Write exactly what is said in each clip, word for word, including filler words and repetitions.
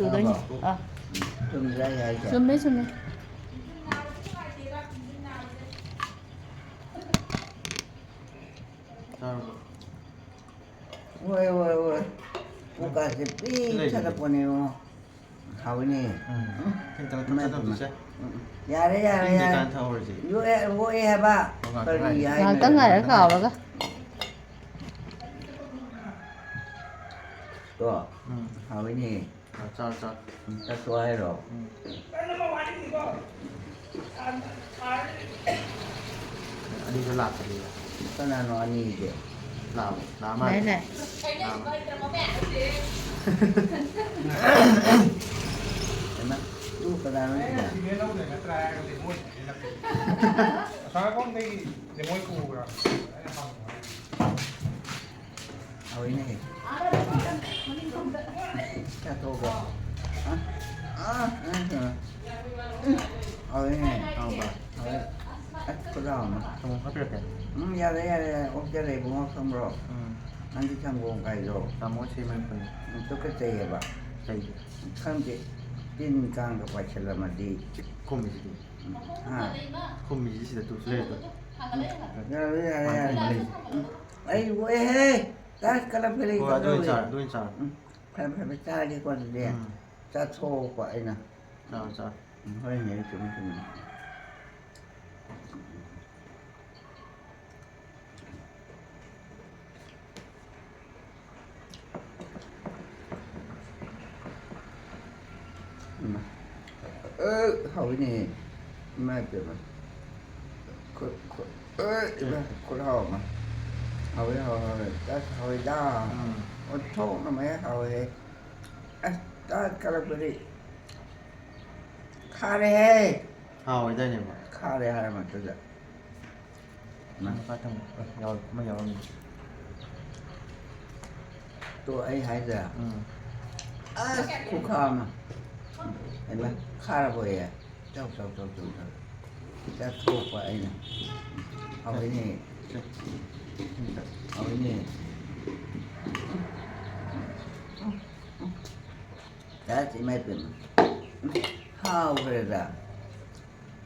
ꯇꯧꯗꯣꯏꯅꯦ꯫ ꯑꯥ꯫ ꯆꯨꯝꯗ꯭ꯔꯥ ꯑꯩ ꯍꯥꯏꯁꯦ? ꯆꯨꯝꯃꯦ, ꯆꯨꯝꯃꯦ꯫ ꯆꯥꯔꯕꯣ? ꯍꯣꯏ, ꯍꯣꯏ, ꯍꯣꯏ꯫ ꯄꯨꯛꯀꯥꯁꯦ ꯄꯤꯛ ꯂꯩꯕꯅꯦ꯫ ꯊꯜꯂꯛꯄꯅꯦ, ꯏꯕꯨꯡꯉꯣ꯫ ꯍꯥꯎꯋꯤꯅꯦ꯫ ꯎꯝ꯫ ꯎꯝ꯫ ꯈꯤꯇꯪ ꯏꯃꯥꯏ ꯊꯛꯆꯜꯂꯨꯁꯦ꯫ ꯄꯦꯝꯃ꯫ ꯎꯝ, ꯎꯝ꯫ ꯌꯥꯔꯦ, ꯌꯥꯔꯦ, ꯏꯪꯗꯦ ꯌꯥꯔꯦ꯫ ꯀꯥꯟ ꯊꯛꯍꯧꯔꯁꯦ꯫ ꯌꯣꯛꯑꯦ, ꯌꯣꯛꯑꯦ ꯍꯥꯏꯕ꯫ ꯑꯣ, ꯉꯥꯛꯇꯪ ꯀꯔꯤ ꯉꯥꯏꯔꯦ꯫ ꯍꯥꯏꯅꯣ? ꯉꯥꯏꯍꯥꯛꯇꯪ ꯉꯥꯏꯔꯒ ꯀꯥꯎꯔꯒ꯫ ꯀꯣ? ꯎꯝ꯫ ꯍꯥꯎꯋꯤꯅꯦ꯫ ꯑ, ꯆꯥꯔꯣ, ꯆꯥꯔꯣ꯫ ꯎꯝ, ꯆꯠꯊꯣꯛ ꯍꯥꯏꯔꯣ? ꯎꯝ꯫ ꯑꯅꯤꯗꯣ ꯂꯥꯛꯇ꯭ꯔꯤꯕ? ꯀꯅꯥꯅꯣ ꯑꯅꯤꯗꯤ? ꯂꯥꯛꯑꯕ? ꯂꯥꯛꯑ ꯃꯥꯜꯂꯦ꯫ ꯂꯥꯛꯑꯦ, ꯂꯥꯛꯑꯦ꯫ ꯂꯥꯛꯑꯕ? ꯍꯩꯃꯥ, ꯇꯨ ꯀꯅꯥꯅꯣ ꯁꯤꯅ? ꯑꯁꯥꯡꯕꯝꯗꯒꯤ ꯃꯣꯏ ꯄꯨꯕ꯭ꯔꯥ? ꯑꯩꯅ ꯍꯪꯕ꯫ ꯍꯥꯎꯋꯤꯅꯦ꯫ ꯆꯥꯊꯣꯛꯑꯒ꯫ ꯑ? ꯑ? ꯑ? ꯎꯝ꯫ ꯍꯥꯎꯋꯤꯅꯦ꯫ ꯍꯥꯎꯕ꯭ꯔꯥ? ꯍꯥꯎꯋꯦ꯫ ꯑꯁ, ꯈꯨꯠ ꯍꯥꯎꯅ꯫ ꯊꯨꯝ ꯈꯔ ꯄꯤꯔꯛꯀꯦ꯫ ꯎꯝ, ꯌꯥꯔꯦ, ꯌꯥꯔꯦ, ꯌꯥꯔꯦ꯫ ꯑꯣꯛꯆꯔꯦ ꯏꯕꯨꯡꯉꯣ, ꯈꯪꯕ꯭ꯔꯣ? ꯎꯝ꯫ ꯅꯪꯒꯤ ꯁꯪꯒꯣꯝ ꯀꯥꯏꯗꯣ꯫ ꯇꯥꯃꯣ ꯁꯦꯝꯃꯦ ꯐꯨꯜ꯫ ꯎꯝ, ꯇꯨꯀꯠꯆꯩꯌꯦꯕ꯫ ꯀꯩꯒꯤ? ꯈꯪꯗꯦ꯫ ꯇꯤꯟ ꯀꯥꯡꯒ ꯄꯥꯏꯁꯜꯂꯝꯃꯗꯤ꯫ ꯈꯨꯝꯃꯤꯁꯤꯗꯤ꯫ ꯎꯝ꯫ ꯍꯥ? ꯈꯨꯝꯃꯤꯁꯤ ꯁꯤꯗ ꯇꯨ ꯁꯤꯗ ꯂꯩꯔꯦ ꯇꯨ꯫ ꯌꯥꯔꯦ, ꯌꯥꯔꯦ, ꯌꯥꯔꯦ꯫ ꯃꯥꯅ ꯈꯨꯝꯃ ꯂꯩꯁꯦ꯫ ꯎꯝ꯫ ꯑꯩ ꯂꯣꯏꯔꯦꯍꯦ꯫ ꯇꯥꯁ ꯀꯂꯞ ꯀꯔꯤ ꯍꯣꯏ, ꯑꯗꯨ ꯑꯣꯏꯅ ꯇꯧꯔꯤ? ꯆꯥꯔꯣ, ꯑꯗꯨ ꯑꯣꯏꯅ ꯆꯥꯔꯣ꯫ ꯎꯝ꯫ ꯐꯔꯦ, ꯐꯔꯦ, ꯐꯔꯦ, ꯆꯥꯔꯒꯦꯀꯣ ꯑꯗꯨꯗꯤ꯫ ꯎꯝ꯫ ꯆꯥꯊꯣꯛꯄ ꯑꯩꯅ꯫ ꯆꯥꯔꯣ, ꯆꯥꯔꯣ꯫ ꯎꯝ, ꯍꯣꯏꯅꯦ, ꯆꯨꯝꯃꯤ, ꯆꯨꯝꯃꯤ꯫ ꯏꯃꯥ꯫ ꯑ, ꯍꯥꯎꯋꯤꯅꯦ꯫ ꯏꯃꯥ ꯏꯄꯦꯝꯃ꯫ ꯈꯨ-, ꯈꯨ-, ꯑ, ꯏꯃꯥ, ꯈꯨꯠ ꯍꯥꯎ ꯑꯃ꯫ ꯍꯥꯎꯋꯦ, ꯍꯥꯎꯋꯦ, ꯍꯥꯎꯋꯦ꯫ ꯑꯁ, ꯍꯥꯎꯋꯤꯗ꯫ ꯎꯝ꯫ ꯑꯣꯟꯊꯣꯛꯅ ꯃꯍꯦꯛ ꯍꯥꯎꯋꯦꯍꯦ꯫ ꯑꯁ, ꯇꯥꯠ ꯀꯠꯂꯛꯄꯗꯤ ꯈꯥꯔꯦꯍꯦ꯫ ꯍꯥꯎꯋꯦꯗꯥꯏꯅꯦ, ꯃꯥ? ꯈꯥꯔꯦ ꯍꯥꯏꯔ ꯃꯇꯨꯡꯗ꯫ ꯃꯈꯥ ꯊꯪꯕ꯫ ꯑꯦ, ꯌꯥꯎꯔ-, ꯑꯃ ꯌꯥꯎꯔꯝꯃꯤ꯫ ꯇꯣ ꯑꯩ ꯍꯥꯏꯗ꯭ꯔꯥ? ꯎꯝ꯫ ꯑꯁ, ꯈꯨꯈꯥ ꯑꯃ꯫ ꯍꯩꯃꯥ, ꯈꯥꯔꯕꯣꯌꯦ? ꯆꯥꯎ, ꯆꯥꯎ, ꯆꯥꯎ, ꯆꯥꯎ, ꯆꯥꯎ꯫ ꯆꯥꯊꯣꯛꯄ ꯑꯩꯅ꯫ ꯍꯥꯎꯋꯤꯅꯦ꯫ ꯁꯦ꯫ ꯍꯥꯎꯋꯤꯅꯦ꯫ ꯑꯁ, ꯏꯃꯥ ꯏꯄꯦꯝꯃ꯫ ꯍꯥꯎꯈ꯭ꯔꯦꯗ꯫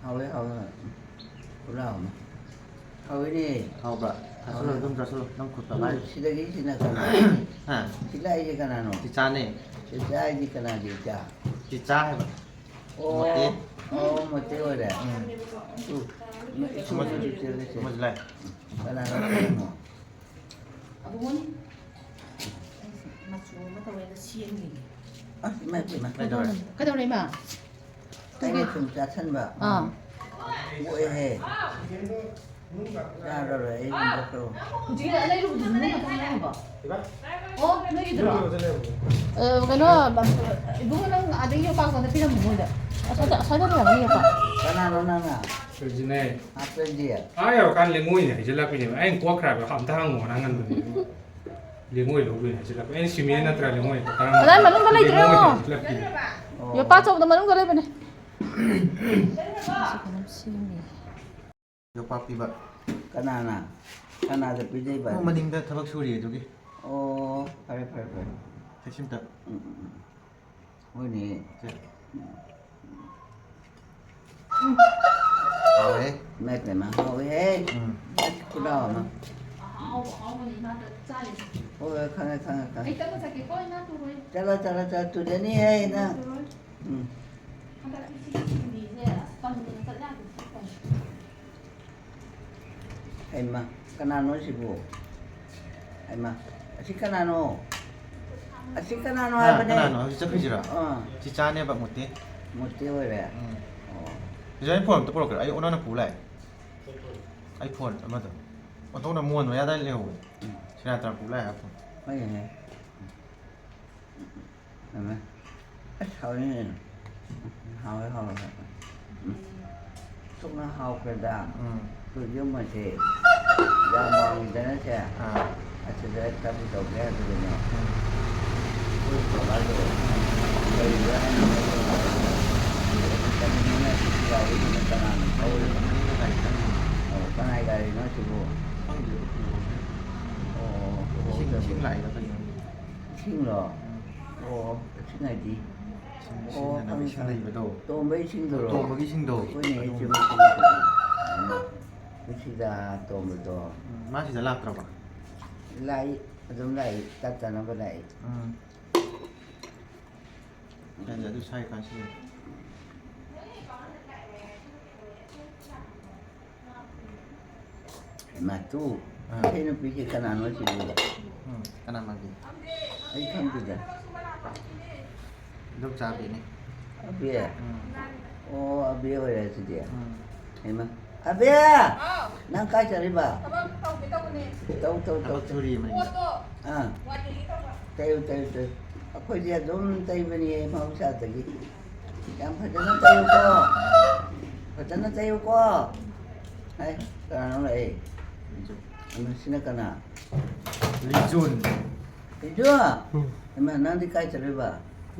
ꯍꯥꯎꯋꯦ, ꯍꯥꯎꯋꯦ, ꯍꯥꯎꯋꯦ꯫ ꯄꯨꯔꯥ ꯍꯥꯎꯅ꯫ ꯍꯥꯎꯋꯤꯅꯦ꯫ ꯍꯥꯎꯕ꯭ꯔꯥ? ꯆꯥꯁꯜꯂꯣ, ꯍꯥꯎꯋꯦ꯫ ꯑꯗꯨꯝ ꯆꯥꯁꯜꯂꯣ꯫ ꯅꯪ ꯈꯨꯠ ꯇꯨ, ꯄꯥꯏ꯫ ꯁꯤꯗꯒꯤꯁꯤꯅ ꯀꯅꯥ? ꯍꯥ? ꯁꯤꯗ ꯑꯩꯁꯦ ꯀꯅꯥꯅꯣ? ꯆꯤꯆꯥꯅꯦ꯫ ꯆꯤꯆꯥ ꯍꯥꯏꯗꯤ ꯀꯅꯥꯒꯤ ꯏꯆꯥ? ꯆꯤꯆꯥ ꯍꯥꯏꯕ꯫ ꯑꯣ, ꯃꯣꯇꯦ꯫ ꯑꯣ, ꯃꯣꯇꯦ ꯑꯣꯏꯔꯦ꯫ ꯎꯝ꯫ ꯇꯨ, ꯏꯁꯨ ꯑꯃꯁꯨ, ꯃꯣꯇꯦ ꯆꯦꯜꯂꯦ, ꯆꯦꯜꯂꯦ꯫ ꯑꯃꯁꯨ ꯂꯥꯛꯑꯦ꯫ ꯀꯅꯥꯅꯣ, ꯀꯅꯥꯅꯣ? ꯑꯕꯨꯡꯉꯣꯅꯤ? ꯑꯩꯁꯦ ꯃꯆꯨ ꯑꯃ ꯇꯧꯋꯦꯅ ꯁꯦꯝꯃꯤꯅꯦ꯫ ꯑꯁ, ꯏꯃꯥ, ꯏꯃꯥ꯫ ꯀꯩꯗꯧꯔꯦ? ꯀꯩꯗꯧꯔꯦ, ꯏꯃꯥ? ꯑꯩꯅ ꯁꯨꯝ ꯆꯥꯁꯟꯕ꯫ ꯑꯥ꯫ ꯑꯣꯛꯑꯦꯍꯦ꯫ ꯆꯥꯔꯔꯣꯏ, ꯑꯩ ꯍꯨꯟꯗꯣꯛꯈ꯭ꯔꯣ꯫ ꯍꯧꯖꯤꯛꯀꯤ ꯂꯩꯔꯨꯕꯗꯨꯁꯨ ꯅꯣꯏ ꯈꯛꯇ ꯉꯥꯏꯔꯝꯕ? ꯑꯣ, ꯅꯣꯏꯒꯤꯗꯨꯔꯣ? ꯑ, ꯀꯩꯅꯣ, ꯏꯕꯨꯡꯉꯣ, ꯅꯪ ꯑꯥꯗꯒꯤ ꯌꯣꯄꯥꯛ ꯑꯝꯇ ꯄꯤꯔꯝꯃꯣ ꯃꯣꯏꯗ꯫ ꯑꯁ꯭ꯋꯥꯏꯗ, ꯑꯁ꯭ꯋꯥꯏꯗ ꯂꯩꯔꯝꯒꯅꯤ ꯌꯣꯄꯥꯛ꯫ ꯀꯅꯥꯅꯣ ꯅꯪꯅ? ꯁꯨꯔꯖꯤꯅꯦ꯫ ꯍꯥꯞꯆꯤꯟꯗꯦ꯫ ꯑꯥ ꯌꯧꯔꯀꯥꯟꯗ ꯂꯩꯉꯣꯏꯅꯦ ꯍꯥꯏꯖꯤꯜꯂꯛꯄꯤꯅꯦꯕ꯫ ꯑꯩꯅ ꯀꯣꯛꯈ꯭ꯔꯦ ꯍꯥꯏꯕ, ꯑꯝꯇ ꯍꯪꯉꯣ ꯅꯪ ꯉꯟꯕꯅꯦ꯫ ꯂꯩꯉꯣꯏ ꯂꯧꯗꯣꯏꯅꯦ ꯍꯥꯏꯖꯤꯜꯂꯛꯄ꯫ ꯑꯩꯅ ꯁꯤꯃꯦꯟ ꯅꯠꯇ꯭ꯔꯥ ꯂꯩꯉꯣꯏ ꯀꯇꯥꯡ ꯀꯗꯥꯏ ꯃꯅꯨꯡꯗ ꯂꯩꯇ꯭ꯔꯦ ꯂꯩꯉꯣꯏꯅꯦ ꯌꯦꯡꯉꯣ꯫ ꯍꯥꯏꯖꯤꯜꯂꯛꯄꯤꯅꯦ꯫ ꯑꯣ꯫ ꯌꯣꯄꯥꯛ ꯑꯆꯧꯕꯗꯣ ꯃꯅꯨꯡꯗ ꯂꯩꯕꯅꯦ꯫ ꯁꯤ ꯀꯩꯅꯣꯝ ꯁꯦꯝꯃꯤ꯫ ꯌꯣꯄꯥꯛ ꯄꯤꯕ꯫ ꯀꯅꯥꯅ? ꯀꯅꯥꯗ ꯄꯤꯖꯩꯕ? ꯑꯣ, ꯃꯅꯤꯡꯗ ꯊꯕꯛ ꯁꯨꯔꯤ ꯑꯗꯨꯒꯤ꯫ ꯑꯣ, ꯐꯔꯦ, ꯐꯔꯦ, ꯐꯔꯦ꯫ ꯁꯦ, ꯁꯤꯝꯇ꯫ ꯎꯝ, ꯎꯝ, ꯎꯝ꯫ ꯍꯣꯏꯅꯦ꯫ ꯁꯦ꯫ ꯍꯥꯎꯋꯦ꯫ ꯏꯃꯥꯏ ꯄꯦꯝꯃ, ꯍꯥꯎꯋꯦꯍꯦ꯫ ꯎꯝ꯫ ꯑꯁ, ꯈꯨꯗꯥꯎ ꯑꯃ꯫ ꯑꯍꯥꯎ ꯑꯍꯥꯎꯕꯅꯤ ꯏꯃꯥꯗ ꯆꯥꯔꯤꯁꯦ꯫ ꯍꯣꯏ, ꯍꯣꯏ, ꯈꯪꯉꯦ, ꯈꯪꯉꯦ, ꯈꯪꯉꯦ꯫ ꯑꯩ ꯆꯠꯂꯨ ꯆꯠꯀꯦꯀꯣ, ꯏꯃꯥ ꯇꯨꯍꯣꯏ꯫ ꯆꯠꯂꯣ, ꯆꯠꯂꯣ, ꯆꯠꯂꯣ, ꯇꯨꯖꯅꯤꯍꯦ ꯅꯪ꯫ ꯇꯨꯍꯣꯏ꯫ ꯎꯝ꯫ ꯍꯟꯗꯛꯇꯤ ꯁꯤꯒꯤ ꯁꯤꯡꯕꯤꯁꯦ ꯑꯁ ꯇꯝꯗꯅ ꯆꯠ ꯌꯥꯗꯦ꯫ ꯍꯩꯃ, ꯀꯅꯥꯅꯣ ꯁꯤꯕꯨ? ꯍꯩꯃ, ꯑꯁꯤ ꯀꯅꯥꯅꯣ? ꯑꯁꯤ ꯀꯅꯥꯅꯣ ꯍꯥ, ꯍꯥꯏꯕꯅꯦ? ꯀꯅꯥꯅꯣ? ꯍꯧꯖꯤꯛ ꯆꯠꯈ꯭ꯔꯤꯁꯤꯔꯣ? ꯑꯥ꯫ ꯆꯤꯆꯥꯅꯦꯕ, ꯃꯨꯠꯇꯦ꯫ ꯃꯨꯠꯇꯦ ꯑꯣꯏꯔꯦ? ꯎꯝ꯫ ꯑꯣ꯫ ꯆꯤꯆꯥ, ꯑꯩ ꯐꯣꯟ ꯑꯝꯇ ꯄꯨꯔꯛꯀꯦ꯫ ꯑꯩ ꯑꯣꯟꯅꯅ ꯄꯨ ꯂꯥꯛꯑꯦ꯫ ꯑꯩ ꯐꯣꯟ ꯑꯃꯗꯣ꯫ ꯑꯣꯟꯊꯣꯛꯅ ꯃꯣꯟ ꯃꯌꯥꯗ ꯂꯩꯍꯧꯕꯅꯦ꯫ ꯎꯝ꯫ ꯁꯦꯔꯥꯟ ꯇꯨꯔꯥꯟ ꯄꯨ ꯂꯥꯛꯑꯦ ꯍꯥꯏꯕ ꯐꯣꯟ꯫ ꯍꯣꯏꯅꯦ꯫ ꯎꯝ꯫ ꯎꯝ꯫ ꯊꯝꯃꯦ꯫ ꯑꯁ, ꯍꯥꯎꯋꯤꯅꯦ꯫ ꯍꯥꯎꯋꯦ, ꯍꯥꯎꯋꯦ, ꯍꯥꯎꯋꯦ꯫ ꯎꯝ꯫ ꯊꯨꯅ ꯍꯥꯎꯈ꯭ꯔꯦꯗ꯫ ꯎꯝ꯫ ꯇꯨ ꯌꯨꯝ ꯑꯁꯦ ꯌꯥꯝ ꯋꯥꯡꯉꯤꯗꯅ ꯁꯦ꯫ ꯑꯥ꯫ ꯑꯁꯤꯗ ꯆꯥꯕꯤ ꯇꯧꯒꯦ ꯍꯥꯏꯕꯗꯨꯅꯦ꯫ ꯎꯝ꯫ ꯑꯩꯈꯣꯏ ꯕꯕꯥꯗꯣ ꯂꯩꯕ꯭ꯔꯥ ꯍꯥꯏꯅ ꯀꯅꯥꯅ ꯊꯧꯔꯤꯕ? ꯃꯅꯤꯡꯗ ꯒꯥꯔꯤ ꯆꯪꯉꯤꯅꯦ꯫ ꯑꯣ, ꯀꯅꯥꯏ ꯒꯥꯔꯤꯅꯣ ꯁꯤꯕꯨ? ꯈꯪꯗꯦ, ꯎꯍꯧꯗꯦ꯫ ꯑꯣ, ꯏꯁꯤꯡ, ꯎꯍꯧꯗꯕ꯫ ꯏꯁꯤꯡ ꯂꯥꯛꯏꯔ ꯀꯩꯅꯣ? ꯏꯁꯤꯡꯂꯣ? ꯎꯝ꯫ ꯑꯣ, ꯏꯁꯤꯡ ꯍꯥꯏꯗꯤ? ꯏꯁꯤꯡ ꯑꯣ, ꯁꯤꯖꯤꯟꯅꯅꯕ ꯈꯪꯉꯦ, ꯏꯁꯤꯡ ꯈꯪꯉꯦ꯫ ꯂꯩꯕꯗꯣ꯫ ꯇꯣꯝꯕ ꯏꯁꯤꯡꯗꯨꯔꯣ? ꯇꯣꯝꯕꯒꯤ ꯏꯁꯤꯡꯗꯣ꯫ ꯍꯣꯏꯅꯦ, ꯑꯗꯨ ꯆꯨꯝꯃꯤ, ꯆꯨꯝꯃꯤ, ꯆꯨꯝꯃꯤ꯫ ꯎꯝ꯫ ꯁꯤꯗ ꯇꯣꯝꯕꯗꯣ꯫ ꯎꯝ, ꯃꯥ ꯁꯤꯗ ꯂꯥꯛꯇ꯭ꯔꯕ? ꯂꯥꯛꯏ, ꯑꯗꯨꯝ ꯂꯥꯛꯏ, ꯇꯠꯇꯅꯕ ꯂꯥꯛꯏ꯫ ꯎꯝ꯫ ꯌꯥꯏ, ꯌꯥꯏ, ꯑꯗꯨ ꯁꯥꯏ ꯀꯥꯟꯁꯤꯗ꯫ ꯍꯩꯃꯥ, ꯇꯨ, ꯑꯥ꯫ ꯏꯁꯩ ꯅꯨꯄꯤꯁꯦ ꯀꯅꯥꯅꯣ ꯁꯤꯕꯨ? ꯎꯝ, ꯀꯅꯥ ꯃꯥꯟꯒꯦ? ꯑꯩ ꯈꯪꯗꯦꯗ꯫ ꯏꯗꯣꯝꯆꯥ ꯑꯕꯦꯅꯦ꯫ ꯑꯕꯦ? ꯎꯝ꯫ ꯑꯣ, ꯑꯕꯦ ꯑꯣꯏꯔꯦ ꯑꯗꯨꯗꯤ꯫ ꯎꯝ꯫ ꯍꯩꯃꯥ꯫ ꯑꯕꯦ! ꯍꯥꯎ꯫ ꯅꯪ ꯀꯥꯏ ꯆꯠꯂꯤꯕ? ꯊꯕꯛ ꯇꯧꯒꯦ ꯇꯧꯕꯅꯦ꯫ ꯇꯧ, ꯇꯧ, ꯇꯧ, ꯊꯕꯛ ꯇꯧ꯫ ꯁꯨꯔꯤ ꯃꯅꯤꯡꯗ꯫ ꯄꯣꯠꯇꯣ ꯑꯥ꯫ ꯋꯥꯏ ꯇꯩꯒꯦ ꯇꯧꯕ꯫ ꯇꯩꯌꯨ, ꯇꯩꯌꯨ, ꯇꯩꯌꯨ꯫ ꯑꯩꯈꯣꯏꯗꯤ ꯑꯗꯨꯝ ꯇꯩꯕꯅꯤ ꯃꯍꯧꯁꯥꯗꯒꯤ꯫ ꯌꯥꯝ ꯐꯖꯅ ꯇꯩꯌꯨꯀꯣ꯫ ꯐꯖꯅ ꯇꯩꯌꯨꯀꯣ꯫ ꯍꯥꯏ, ꯀꯅꯥꯅꯣ ꯂꯥꯛꯑꯦ? ꯂꯤꯖꯨ꯫ ꯑꯃ ꯁꯤꯅ ꯀꯅꯥ? ꯂꯤꯖꯨꯟ꯫ ꯂꯤꯖꯨ? ꯎꯝ꯫ ꯏꯃꯥ, ꯅꯪꯗꯤ ꯀꯥꯏ ꯆꯠꯂꯨꯏꯕ?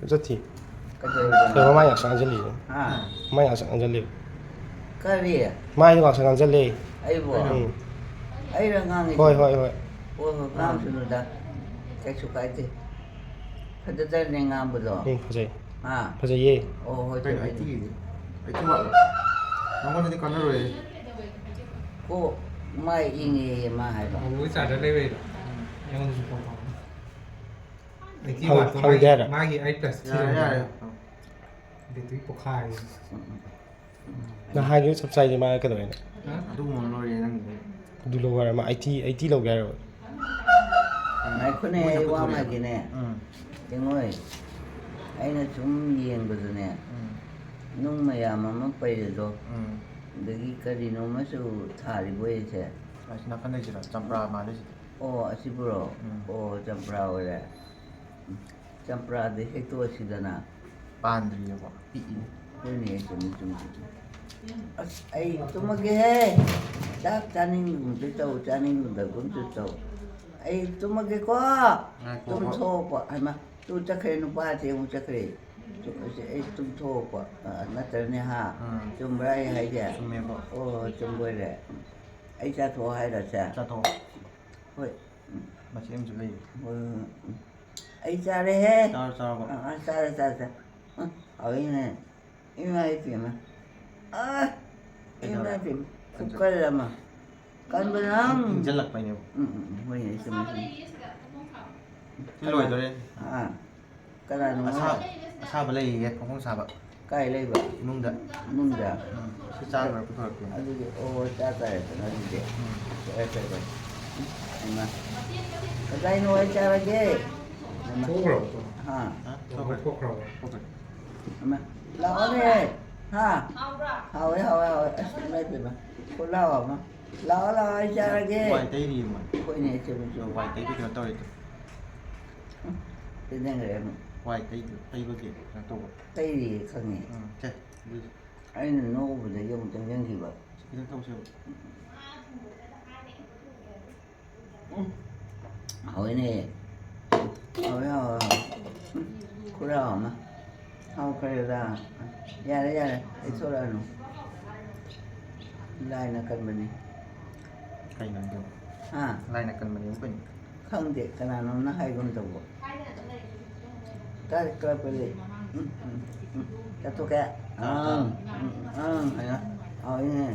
ꯆꯠꯊꯤ꯫ ꯀꯩꯗꯧꯔꯤꯕ? ꯀꯩꯅꯣ, ꯃꯃꯥꯏ ꯉꯥꯛꯁꯪ ꯉꯥꯡꯁꯤꯜꯂꯤ꯫ ꯍꯥ? ꯃꯃꯥꯏ ꯉꯥꯛꯁꯪ ꯉꯥꯡꯁꯤꯜꯂꯤ꯫ ꯀꯔꯤ? ꯃꯥꯏꯗꯣ ꯉꯥꯛꯁꯪ ꯉꯥꯡꯁꯤꯜꯂꯤ꯫ ꯑꯩꯕꯨ? ꯎꯝ꯫ ꯑꯩꯔ ꯉꯥꯡꯉꯤꯁꯦ? ꯍꯣꯏ, ꯍꯣꯏ, ꯍꯣꯏ꯫ ꯍꯣꯏ, ꯍꯣꯏ, ꯉꯥꯡꯁꯅꯨꯗ꯫ ꯀꯩꯁꯨ ꯀꯥꯏꯗꯦ꯫ ꯐꯖꯗ꯭ꯔꯅꯦ ꯉꯥꯡꯕꯗꯣ? ꯎꯝ, ꯐꯖꯩ꯫ ꯍꯥ? ꯐꯖꯩꯌꯦ꯫ ꯑꯣ, ꯍꯣꯏ, ꯀꯩꯅꯣ, ꯆꯨꯝꯃꯦ, ꯑꯩꯠꯇꯤꯒꯤꯗꯤ? ꯆꯨꯝꯃꯦ꯫ ꯑꯩꯠꯇꯤ ꯋꯥꯠꯂꯣ? ꯅꯉꯣꯟꯗꯗꯤ ꯀꯥꯟꯅꯔꯣꯏꯌꯦ꯫ ꯀꯣ, ꯃꯥꯏ ꯏꯪꯉꯦꯌꯦ ꯃꯥ ꯍꯥꯏꯕ꯫ ꯑꯃꯨꯕꯒꯤ ꯆꯥꯔꯖꯔ ꯂꯩꯕꯩꯗꯣ꯫ ꯑꯩꯉꯣꯟꯗꯁꯨ ꯐꯣꯟ ꯇꯧꯔꯛꯑꯣ꯫ ꯑꯩꯠꯇꯤ ꯍꯪ-, ꯋꯥꯠꯇꯣ ꯍꯪꯒꯦ ꯃꯥꯒꯤ, ꯍꯥꯏꯔꯣ? ꯃꯥꯒꯤ ꯑꯩꯠ ꯄ꯭ꯂꯁ ꯊ꯭ꯔꯤ ꯌꯥꯔꯦ, ꯌꯥꯔꯦ꯫ ꯕꯦꯇ꯭ꯔꯤ ꯄꯣꯛꯈꯥꯏꯔꯦ꯫ ꯎꯝ, ꯎꯝ꯫ ꯅꯍꯥꯟꯒꯤ ꯆꯞ ꯆꯥꯏꯗꯤ ꯃꯥ ꯀꯩꯗꯧꯋꯦꯅ? ꯍꯥ? ꯑꯗꯨꯒꯨꯝꯕ ꯂꯣꯏꯔꯦ ꯅꯪꯒꯤꯗꯤ꯫ ꯑꯗꯨ ꯂꯧ ꯍꯥꯏꯔ ꯃꯥ ꯑꯩꯠꯇꯤ, ꯑꯩꯠꯇꯤ ꯂꯧꯒꯦ ꯍꯥꯏꯔꯕ? ꯉꯥꯏꯈꯣꯅꯦ, ꯃꯣꯏꯅ ꯑꯩ ꯋꯥ ꯑꯃ ꯄꯨꯊꯣꯔꯛꯑꯦꯕ꯫ ꯍꯥꯏꯒꯦꯅꯦ꯫ ꯎꯝ꯫ ꯌꯦꯡꯉꯣꯏ, ꯑꯩꯅ ꯁꯨꯝ ꯌꯦꯡꯕꯗꯅꯦ, ꯎꯝ꯫ ꯅꯨꯡ ꯃꯌꯥꯝ ꯑꯃ ꯄꯩꯔꯦꯗꯣ, ꯎꯝ꯫ ꯑꯗꯒꯤ ꯀꯔꯤꯅꯣ ꯑꯃꯁꯨ ꯊꯥꯔꯤꯕꯣꯏ ꯑꯩꯁꯦ꯫ ꯑꯁꯤ ꯅꯥꯀꯟꯗꯩꯁꯤꯔꯣ? ꯆꯝꯄ꯭ꯔꯥ ꯃꯥꯜꯂꯤꯁꯤꯗꯤ꯫ ꯑꯣ, ꯑꯁꯤꯕꯨꯔꯣ? ꯎꯝ꯫ ꯑꯣ, ꯆꯝꯄ꯭ꯔꯥ ꯑꯣꯏꯔꯦ꯫ ꯎꯝ꯫ ꯆꯝꯄ꯭ꯔꯥꯗꯤ ꯍꯦꯛꯇꯣꯛꯑꯁꯤꯗꯅ꯫ ꯄꯥꯟꯗ꯭ꯔꯤꯑꯕ, ꯄꯤꯛꯏ꯫ ꯍꯣꯏꯅꯦ, ꯆꯨꯝꯃꯤ, ꯆꯨꯝꯃꯤ, ꯆꯨꯝꯃꯤ꯫ ꯑꯁ, ꯑꯩ ꯇꯨꯝꯃꯒꯦꯍꯦ꯫ ꯆꯥꯛ ꯆꯥꯅꯤꯡꯒꯨꯝꯁꯨ ꯇꯧ, ꯆꯥꯅꯤꯡꯗꯒꯨꯝꯁꯨ ꯇꯧ꯫ ꯑꯩ ꯇꯨꯝꯃꯒꯦꯀꯣ꯫ ꯉꯥꯏꯈꯣ, ꯇꯨꯝꯊꯣꯛꯑꯣꯀꯣ꯫ ꯍꯩꯃꯥ, ꯇꯨ ꯆꯠꯈ꯭ꯔꯦ, ꯅꯨꯄꯥꯁꯦ ꯑꯃꯨꯛ ꯆꯠꯈ꯭ꯔꯦ꯫ ꯇꯨ, ꯑꯩ, ꯑꯩ ꯇꯨꯝꯊꯣꯛꯑꯣꯀꯣ꯫ ꯑ, ꯅꯠꯇ꯭ꯔꯅꯦ, ꯍꯥ? ꯎꯝ꯫ ꯆꯨꯝꯕ꯭ꯔꯥ ꯑꯩ ꯍꯥꯏꯁꯦ? ꯆꯨꯝꯃꯦꯕ꯫ ꯑꯣ, ꯆꯨꯝꯕꯣꯏꯔꯦ꯫ ꯑꯩ ꯆꯥꯊꯣꯛꯑꯣ ꯍꯥꯏꯔꯣ ꯁꯦ? ꯆꯥꯊꯣꯛꯑꯣ꯫ ꯍꯣꯏ꯫ ꯎꯝ꯫ ꯃꯆꯦ ꯑꯃꯁꯨ ꯂꯩꯌꯦ꯫ ꯍꯣꯏ, ꯍꯣꯏ, ꯍꯣꯏ꯫ ꯎꯝ꯫ ꯑꯩ ꯆꯥꯔꯦꯍꯦ꯫ ꯆꯥꯔꯣ, ꯆꯥꯔꯣ, ꯕꯕꯥ꯫ ꯑ, ꯑ, ꯆꯥꯔꯦ, ꯆꯥꯔꯦ, ꯆꯥꯔꯦ꯫ ꯑ, ꯍꯥꯎꯏꯅꯦ꯫ ꯏꯃꯥ ꯏꯄꯦꯝꯃ꯫ ꯑ, ꯏꯃꯥ ꯀꯩꯗꯧꯔꯦ? ꯏꯄꯦꯝꯃ꯫ ꯈꯨꯀꯜ ꯑꯃ꯫ ꯀꯟꯕꯅ꯫ ꯏꯪ-, ꯏꯪꯖꯜꯂꯛꯄꯩꯅꯦꯕ꯫ ꯎꯝ, ꯎꯝ, ꯎꯝ, ꯍꯣꯏꯅꯦ, ꯆꯨꯝꯃꯦ, ꯆꯨꯝꯃꯦ꯫ ꯁꯤ ꯂꯣꯏꯗꯣꯔꯦ꯫ ꯑꯥ꯫ ꯀꯅꯥꯅꯣ? ꯑꯁꯥ-, ꯑꯁꯥꯕ ꯂꯩꯌꯦ, ꯐꯃꯨꯡ ꯑꯁꯥꯕ꯫ ꯀꯥꯏ ꯂꯩꯕ? ꯏꯃꯨꯡꯗ꯫ ꯏꯃꯨꯡꯗ? ꯎꯝ, ꯁꯤ ꯆꯥ ꯂꯣꯏꯔ ꯄꯨꯊꯣꯔꯛꯀꯦ꯫ ꯑꯗꯨꯗꯤ, ꯑꯣ, ꯆꯥ ꯇꯥꯔꯦꯗꯅ ꯑꯗꯨꯗꯤ꯫ ꯎꯝ꯫ ꯐꯔꯦ, ꯐꯔꯦ, ꯐꯔꯦ꯫ ꯎꯝ, ꯏꯃꯥ꯫ ꯀꯗꯥꯏꯅꯣ ꯑꯩ ꯆꯥꯔꯒꯦ? ꯏꯃꯥ꯫ ꯊꯣꯛꯈ꯭ꯔꯕꯣ? ꯍꯥ? ꯍꯥ? ꯊꯣꯛꯈ꯭ꯔꯦ꯫ ꯊꯣꯛꯈ꯭ꯔꯕꯣ? ꯊꯣꯛꯈ꯭ꯔꯦ꯫ ꯏꯃꯥ꯫ ꯂꯥꯛꯑꯣꯅꯦ꯫ ꯍꯥ? ꯍꯥꯎꯕ꯭ꯔꯥ? ꯍꯥꯎꯋꯦ, ꯍꯥꯎꯋꯦ, ꯍꯥꯎꯋꯦ꯫ ꯑꯁ, ꯏꯃꯥ ꯏꯄꯦꯝꯃ꯫ ꯈꯨꯂꯥꯎ ꯑꯃ꯫ ꯂꯥꯛꯑꯣ, ꯂꯥꯛꯑꯣ, ꯑꯩ ꯆꯥꯔꯒꯦ꯫ ꯋꯥꯏ ꯇꯩꯔꯤ ꯃꯣꯏ꯫ ꯍꯣꯏꯅꯦ, ꯆꯨꯝꯃꯤ, ꯆꯨꯝꯃꯤ꯫ ꯋꯥꯏ ꯇꯩꯕ ꯀꯩꯅꯣ ꯇꯧꯔꯤꯗꯣ꯫ ꯎꯝ, ꯆꯦꯟꯖꯟꯈ꯭ꯔꯦ ꯑꯃꯨꯛ꯫ ꯋꯥꯏ ꯇꯩ-, ꯇꯩꯕꯒꯤ ꯀꯩꯅꯣ ꯇꯧꯕ꯫ ꯇꯩꯔꯤꯌꯦ, ꯈꯪꯉꯦ꯫ ꯎꯝ, ꯁꯦ, ꯑꯗꯨꯗꯤ꯫ ꯑꯩꯅ ꯅꯣꯛꯎꯕꯗꯒꯤ ꯑꯃꯨꯛ ꯆꯪꯁꯤꯟꯈꯤꯕ꯫ ꯁꯤ ꯈꯤꯇꯪ ꯇꯧꯁꯦꯕ꯫ ꯎꯝ, ꯍꯥꯎꯋꯦꯅꯦ꯫ ꯍꯥꯎꯋꯦ, ꯍꯥꯎꯋꯦ, ꯍꯥꯎꯋꯦ꯫ ꯎꯝ, ꯈꯨꯔꯥꯎ ꯑꯃ꯫ ꯍꯥꯎꯈ꯭ꯔꯦꯗ꯫ ꯌꯥꯔꯦ, ꯌꯥꯔꯦ, ꯂꯩꯊꯣꯔꯛꯑꯅꯨ꯫ ꯂꯥꯏꯅ ꯀꯟꯕꯅꯤ꯫ ꯀꯩꯅꯣ ꯍꯥꯏꯗꯣ? ꯍꯥ? ꯂꯥꯏꯅ ꯀꯟꯕꯅꯦꯕꯨ ꯀꯩꯅꯣ? ꯈꯪꯗꯦ, ꯀꯅꯥꯅꯣꯝꯅ ꯍꯥꯏꯒꯨꯝ ꯇꯧꯕ꯫ ꯀꯥꯏ ꯀꯥꯔꯛꯄ ꯂꯩ? ꯎꯝ, ꯎꯝ, ꯎꯝ꯫ ꯆꯠꯊꯣꯛꯀꯦ? ꯑꯥ, ꯑꯥ꯫ ꯑꯪ, ꯎꯝ, ꯑꯪ, ꯍꯥꯏꯅ꯫ ꯍꯥꯎꯏꯅꯦ꯫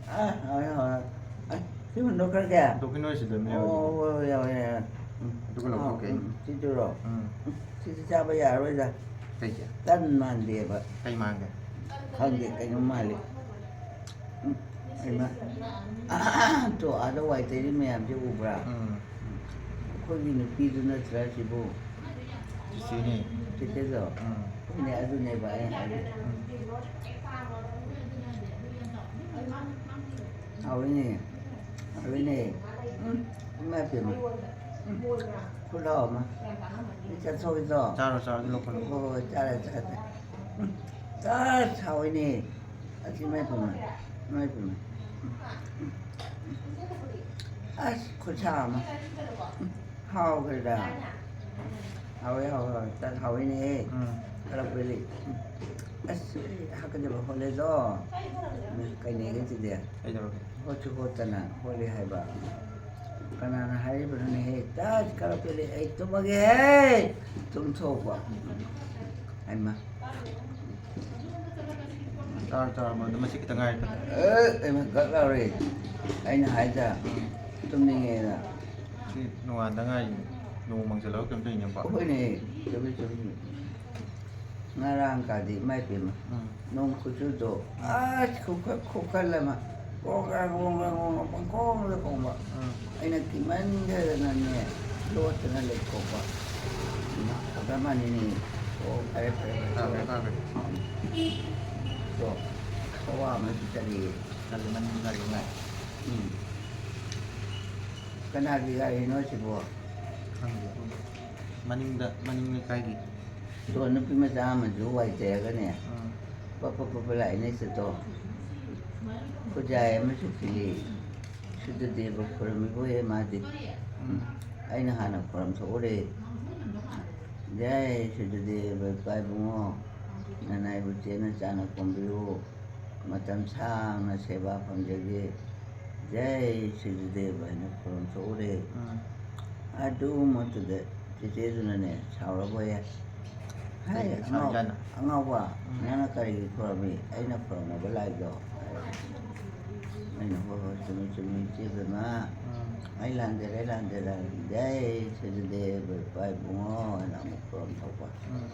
ꯑꯥ, ꯍꯥꯎꯏ, ꯍꯥꯎꯏ꯫ ꯑꯩ, ꯁꯤ ꯍꯨꯟꯗꯣꯛꯈ꯭ꯔꯒꯦ? ꯍꯨꯟꯗꯣꯛꯈꯤꯅꯣ, ꯁꯤꯗ ꯃꯌꯥꯝ ꯑꯣ, ꯂꯩꯕꯅꯦ꯫ ꯍꯣꯏ, ꯍꯣꯏ, ꯌꯥꯎꯋꯦ, ꯌꯥꯎꯋꯦ꯫ ꯎꯝ꯫ ꯑꯗꯨꯒ ꯂꯧꯊꯣꯛꯀꯦ ꯑꯥ, ꯑꯩ꯫ ꯎꯝ, ꯁꯤꯗꯨꯔꯣ? ꯎꯝ꯫ ꯎꯝ, ꯁꯤꯗꯤ ꯆꯥꯕ ꯌꯥꯔꯔꯣꯏꯗ꯫ ꯀꯩꯒꯤ? ꯇꯟ ꯃꯥꯟꯗꯦꯕ꯫ ꯀꯩ ꯃꯥꯟꯒꯦ? ꯈꯪꯗꯦ, ꯀꯩꯅꯣꯝ ꯃꯥꯜꯂꯤ꯫ ꯎꯝ, ꯍꯩꯃꯥ꯫ ꯇꯣ, ꯑꯥꯗ ꯋꯥꯏ ꯇꯩꯔꯤ ꯃꯌꯥꯝꯁꯦ ꯎꯕ꯭ꯔꯥ? ꯎꯝ꯫ ꯑꯩꯈꯣꯏꯒꯤ ꯅꯨꯄꯤꯗꯨ ꯅꯠꯇ꯭ꯔꯥ ꯁꯤꯕꯨ? ꯆꯤꯆꯦꯅꯦ꯫ ꯆꯤꯆꯦꯗꯣ? ꯎꯝ꯫ ꯍꯣꯏꯅꯦ, ꯑꯗꯨꯅꯦꯕ ꯑꯩ ꯍꯥꯏꯁꯦ꯫ ꯎꯝ꯫ ꯍꯥꯎꯏꯅꯦ꯫ ꯍꯥꯎꯏꯅꯦ꯫ ꯎꯝ, ꯏꯃꯥ ꯏꯄꯦꯝꯃ꯫ ꯎꯝ, ꯈꯨꯠꯂꯥꯎ ꯑꯃ꯫ ꯆꯠꯊꯣꯛꯏꯗꯣ? ꯆꯥꯔꯣ, ꯆꯥꯔꯣ, ꯑꯗꯨ ꯂꯧꯈꯠꯂꯣ꯫ ꯍꯣꯏ, ꯍꯣꯏ, ꯆꯥꯔꯦ, ꯆꯥꯔꯦ꯫ ꯎꯝ, ꯑꯁ, ꯍꯥꯎꯏꯅꯦ꯫ ꯑꯁ, ꯏꯃꯥꯏ ꯄꯦꯝꯃ, ꯏꯃꯥꯏ ꯄꯦꯝꯃ꯫ ꯎꯝ, ꯎꯝ, ꯎꯝ꯫ ꯑꯁ, ꯈꯨꯠꯁꯥ ꯑꯃ꯫ ꯎꯝ, ꯍꯥꯎꯈ꯭ꯔꯦꯗ꯫ ꯍꯥꯎꯋꯦ, ꯍꯥꯎꯋꯦ, ꯍꯥꯎꯋꯦ꯫ ꯇꯟ ꯍꯥꯎꯋꯤꯅꯦꯍꯦ꯫ ꯎꯝ꯫ ꯀꯜꯂꯛꯄꯗꯤ꯫ ꯎꯝ꯫ ꯑꯁ, ꯑꯩ ꯍꯥꯀꯠꯆꯕ ꯍꯣꯠꯂꯦꯗꯣ꯫ ꯎꯝ, ꯀꯩꯅꯦꯒꯤꯁꯤꯗꯤ꯫ ꯀꯩꯗꯧꯔꯒꯦ? ꯍꯣꯠꯁꯨ ꯍꯣꯠꯇꯅ ꯍꯣꯠꯂꯦ ꯍꯥꯏꯕ꯫ ꯀꯅꯥꯅ ꯍꯥꯏꯔꯤꯕꯅꯣꯅꯦꯍꯦ? ꯇꯥꯁ ꯈꯔ ꯄꯦꯜꯂꯦ, ꯑꯩ ꯇꯨꯝꯃꯒꯦꯍꯦ! ꯇꯨꯝꯊꯣꯛꯄ꯫ ꯍꯩꯃꯥ꯫ ꯆꯥꯔ ꯆꯥꯔꯕ? ꯑꯗꯨ ꯃꯁꯤ ꯈꯤꯇꯪ ꯉꯥꯏꯔꯦ꯫ ꯑꯦ, ꯍꯩꯃꯥ, ꯒꯛ ꯂꯥꯎꯔꯦ꯫ ꯑꯩꯅ ꯍꯥꯏꯗ, ꯇꯨꯝꯅꯤꯡꯉꯦꯅ꯫ ꯁꯤ ꯅꯣꯡꯉꯥꯟꯗ ꯉꯥꯏꯔꯤꯅꯦ꯫ ꯅꯣꯡ ꯃꯪꯁꯤꯜꯂꯒ ꯀꯩꯅꯣ ꯇꯧꯔꯤꯅꯦꯕ꯫ ꯍꯣꯏꯅꯦ, ꯆꯨꯝꯃꯤ, ꯆꯨꯝꯃꯤ꯫ ꯉꯔꯥꯡ ꯀꯥꯗꯤ ꯏꯃꯥꯏ ꯄꯦꯝꯃ꯫ ꯎꯝ꯫ ꯅꯣꯡ ꯈꯨꯆꯨꯗꯣ, ꯎꯝ꯫ ꯑꯁ, ꯈꯨꯀ-, ꯈꯨꯀꯜ ꯑꯃ꯫ ꯒ꯭ꯔꯣꯡ ꯒ꯭ꯔꯥꯡ, ꯒ꯭ꯔꯣꯡ ꯒ꯭ꯔꯥꯡ, ꯒ꯭ꯔꯣꯡ ꯒ꯭ꯔꯥꯡ, ꯄꯪꯈꯣꯡꯗ ꯈꯣꯡꯕ꯫ ꯎꯝ꯫ ꯑꯩꯅ ꯀꯤꯃꯟꯗꯗꯅꯅꯦ, ꯂꯣꯠꯇꯅ ꯂꯩꯊꯣꯛꯄ꯫ ꯏꯃꯥ, ꯈꯨꯀꯟ ꯑꯃꯅꯤꯅꯦ꯫ ꯑꯣ, ꯐꯔꯦ, ꯐꯔꯦ, ꯐꯔꯦ꯫ ꯐꯔꯦ, ꯐꯔꯦ꯫ ꯇꯣ, ꯈꯨꯋꯥ ꯑꯃꯁꯨ ꯆꯠꯂꯤꯌꯦ꯫ ꯆꯠꯂꯤ, ꯃꯅꯤꯡ ꯒꯥꯔꯤ ꯑꯃ ꯂꯥꯛꯑꯦ꯫ ꯎꯝ꯫ ꯀꯅꯥꯒꯤ ꯒꯥꯔꯤꯅꯣ ꯁꯤꯕꯣ? ꯈꯪꯗꯦ꯫ ꯃꯅꯤꯡꯗ, ꯃꯅꯤꯡ ꯂꯩꯀꯥꯏꯒꯤ꯫ ꯇꯣ, ꯅꯨꯄꯤ ꯃꯆꯥ ꯑꯃꯁꯨ ꯋꯥꯏ ꯇꯩꯔꯒꯅꯦ, ꯎꯝ꯫ ꯄꯞ ꯄꯞ ꯄꯞ ꯄꯞ ꯂꯥꯛꯏꯅꯦ, ꯁꯦ ꯇꯣ꯫ ꯈꯨꯖꯥꯏ ꯑꯃꯁꯨ ꯁꯤꯜꯂꯤ꯫ ꯁꯤꯗꯗꯤꯕ ꯈꯨꯔꯝꯃꯤꯕꯣꯏꯍꯦ ꯃꯥꯗꯤ꯫ ꯎꯝ꯫ ꯑꯩꯅ ꯍꯥꯟꯅ ꯈꯨꯔꯝ ꯊꯣꯛꯎꯔꯦ꯫ ꯖꯥꯏ ꯁꯤꯗꯗꯤꯕ ꯏꯄꯥ ꯏꯕꯨꯡꯉꯣ, ꯅꯅꯥꯏꯕꯨ ꯆꯦꯠꯅ ꯆꯥꯅ ꯀꯣꯝꯕꯤꯌꯨ꯫ ꯃꯇꯝ ꯁꯥꯡꯅ ꯁꯦꯕꯥ ꯐꯪꯖꯒꯦ꯫ ꯖꯥꯏ ꯁꯤꯗꯗꯤꯕ ꯍꯥꯏꯅ ꯈꯨꯔꯝ ꯊꯣꯛꯎꯔꯦ꯫ ꯎꯝ꯫ ꯑꯗꯨꯃꯛꯇꯨꯗ ꯆꯦꯆꯦꯗꯨꯅꯅꯦ, ꯁꯥꯎꯔꯕꯣꯌꯦ꯫ ꯍꯥꯏ, ꯀꯩꯒꯤ ꯑꯉꯥꯎ-, ꯁꯥꯎꯔꯤꯖꯥꯠꯅꯣ? ꯑꯉꯥꯎꯕ, ꯎꯝ꯫ ꯅꯪꯅ ꯀꯔꯤꯒꯤ ꯈꯨꯔꯝꯃꯤ? ꯑꯩꯅ ꯈꯨꯔꯝꯃꯕ ꯂꯥꯏꯗꯣ? ꯑꯩꯅ, "ꯍꯣꯏ, ꯍꯣꯏ, ꯆꯨꯝꯃꯤ, ꯆꯨꯝꯃꯤ, ꯏꯆꯦ ꯕꯦꯝꯃ꯫ ꯎꯝ꯫ ꯑꯩ ꯂꯥꯟꯖꯔꯦ, ꯂꯥꯟꯖꯔꯦ, ꯂꯥꯟꯖꯔꯦ, ꯁꯤꯗꯗꯤꯕ ꯏꯄꯥ ꯏꯕꯨꯡꯉꯣ," ꯍꯥꯏꯅ ꯑꯃꯨꯛ ꯈꯨꯔꯝ ꯊꯣꯛꯄ꯫ ꯎꯝ꯫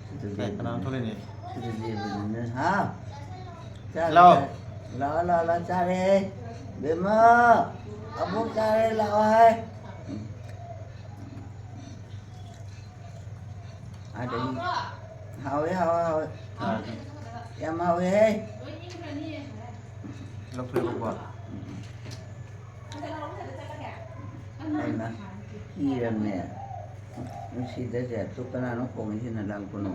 ꯁꯤꯗꯗꯤ ꯀꯩ, ꯀꯅꯥꯅꯣ ꯊꯣꯛꯂꯛꯏꯅꯦ? ꯁꯤꯗꯗꯤ ꯕꯦꯝꯃꯅ, ꯍꯥ? ꯆꯥꯔꯦ, ꯂꯥꯛꯑꯣ꯫ ꯆꯥꯔꯦ꯫ ꯂꯥꯛꯑꯣ, ꯂꯥꯛꯑꯣ, ꯂꯥꯛꯑꯣ, ꯆꯥꯔꯦ꯫ ꯕꯦꯝꯃ, ꯑꯕꯣꯛ ꯆꯥꯔꯦ, ꯂꯥꯛꯑꯣ ꯍꯥꯏ꯫ ꯑꯗꯒꯤ ꯍꯥꯎꯋꯦ, ꯍꯥꯎꯋꯦ, ꯍꯥꯎꯋꯦ꯫ ꯑꯥ꯫ ꯌꯥꯝ ꯍꯥꯎꯋꯦꯍꯦ꯫ ꯂꯧꯊꯣꯛꯑꯦꯕꯀꯣ꯫ ꯑꯩꯅ ꯀꯤꯔꯝꯅꯦ꯫ ꯅꯨꯡꯁꯤꯗꯁꯦ, ꯇꯨ ꯀꯅꯥꯅꯣ ꯈꯣꯡꯉꯤꯁꯤꯅ? ꯂꯥꯡ ꯈꯨꯅꯨ꯫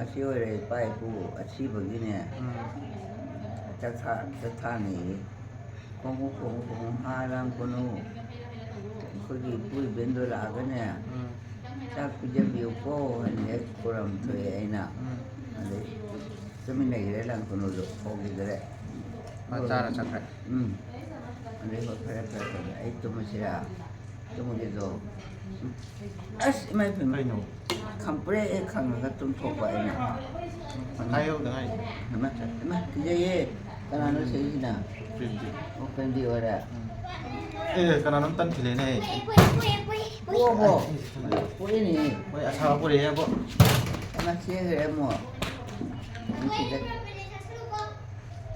ꯑꯁꯤ ꯑꯣꯏꯔꯦ ꯏꯄꯥ ꯏꯄꯨ ꯑꯁꯤꯕꯒꯤꯅꯦ꯫ ꯎꯝ꯫ ꯆꯠꯊꯥ-, ꯆꯠꯊꯥꯅꯦꯌꯦ꯫ ꯈꯣꯡꯉꯨ, ꯈꯣꯡꯉꯨ, ꯈꯣꯡꯉꯨ, ꯍꯥ ꯂꯥꯡ ꯈꯨꯅꯨ꯫ ꯑꯩꯈꯣꯏꯒꯤ ꯏꯄꯨ ꯏꯕꯦꯟꯗꯣ ꯂꯥꯛꯑꯒꯅꯦ, ꯎꯝ꯫ ꯆꯥꯛ ꯄꯤꯖꯕꯤꯌꯨꯀꯣ ꯍꯥꯏꯅ ꯍꯦꯛ ꯈꯨꯔꯝ ꯊꯣꯛꯑꯦ ꯑꯩꯅ꯫ ꯎꯝ꯫ ꯑꯗꯩ ꯇꯨꯃꯤꯟ ꯂꯩꯈ꯭ꯔꯦ ꯂꯥꯡ ꯈꯨꯅꯨꯗꯣ, ꯈꯣꯡꯈꯤꯗ꯭ꯔꯦ꯫ ꯃꯥ ꯆꯥꯔ ꯆꯠꯈ꯭ꯔꯦ꯫ ꯎꯝ꯫ ꯑꯗꯩ ꯍꯣꯏ, ꯐꯔꯦ, ꯐꯔꯦ, ꯐꯔꯦ, ꯑꯩ ꯇꯨꯝꯃꯁꯤꯔꯥ? ꯇꯨꯝꯃꯒꯦꯗꯣ꯫ ꯑꯁ, ꯏꯃꯥ ꯏꯄꯦꯝꯃ꯫ ꯀꯩꯅꯣ? ꯈꯪꯄ꯭ꯔꯦꯛ ꯍꯦꯛ ꯈꯪꯉꯒ ꯇꯨꯝꯊꯣꯛꯄ ꯑꯩꯅ꯫ ꯇꯪꯈꯥꯏ ꯌꯧꯗ ꯉꯥꯏꯔꯤ꯫ ꯏꯃꯥ, ꯏꯃꯥ, ꯀꯤꯖꯩꯌꯦ꯫ ꯀꯅꯥꯅꯣ ꯁꯤꯁꯤꯅ? ꯄ꯭ꯔꯦꯝꯖꯤꯠ꯫ ꯑꯣ, ꯄ꯭ꯔꯦꯝꯖꯤꯠ ꯑꯣꯏꯔꯦ꯫ ꯎꯝ꯫ ꯑꯦ, ꯀꯅꯥꯅꯣꯝ ꯇꯟꯈꯤꯗꯦꯅꯦ꯫ ꯄꯣꯛꯑꯕꯣ? ꯄꯣꯛꯏꯅꯦ꯫ ꯍꯣꯏ, ꯑꯁꯥꯕ ꯄꯨꯔꯛꯑꯦꯕꯣ꯫ ꯀꯅꯥ ꯆꯦꯟꯈ꯭ꯔꯦ ꯑꯃꯨꯛ? ꯅꯨꯡꯁꯤꯗ꯫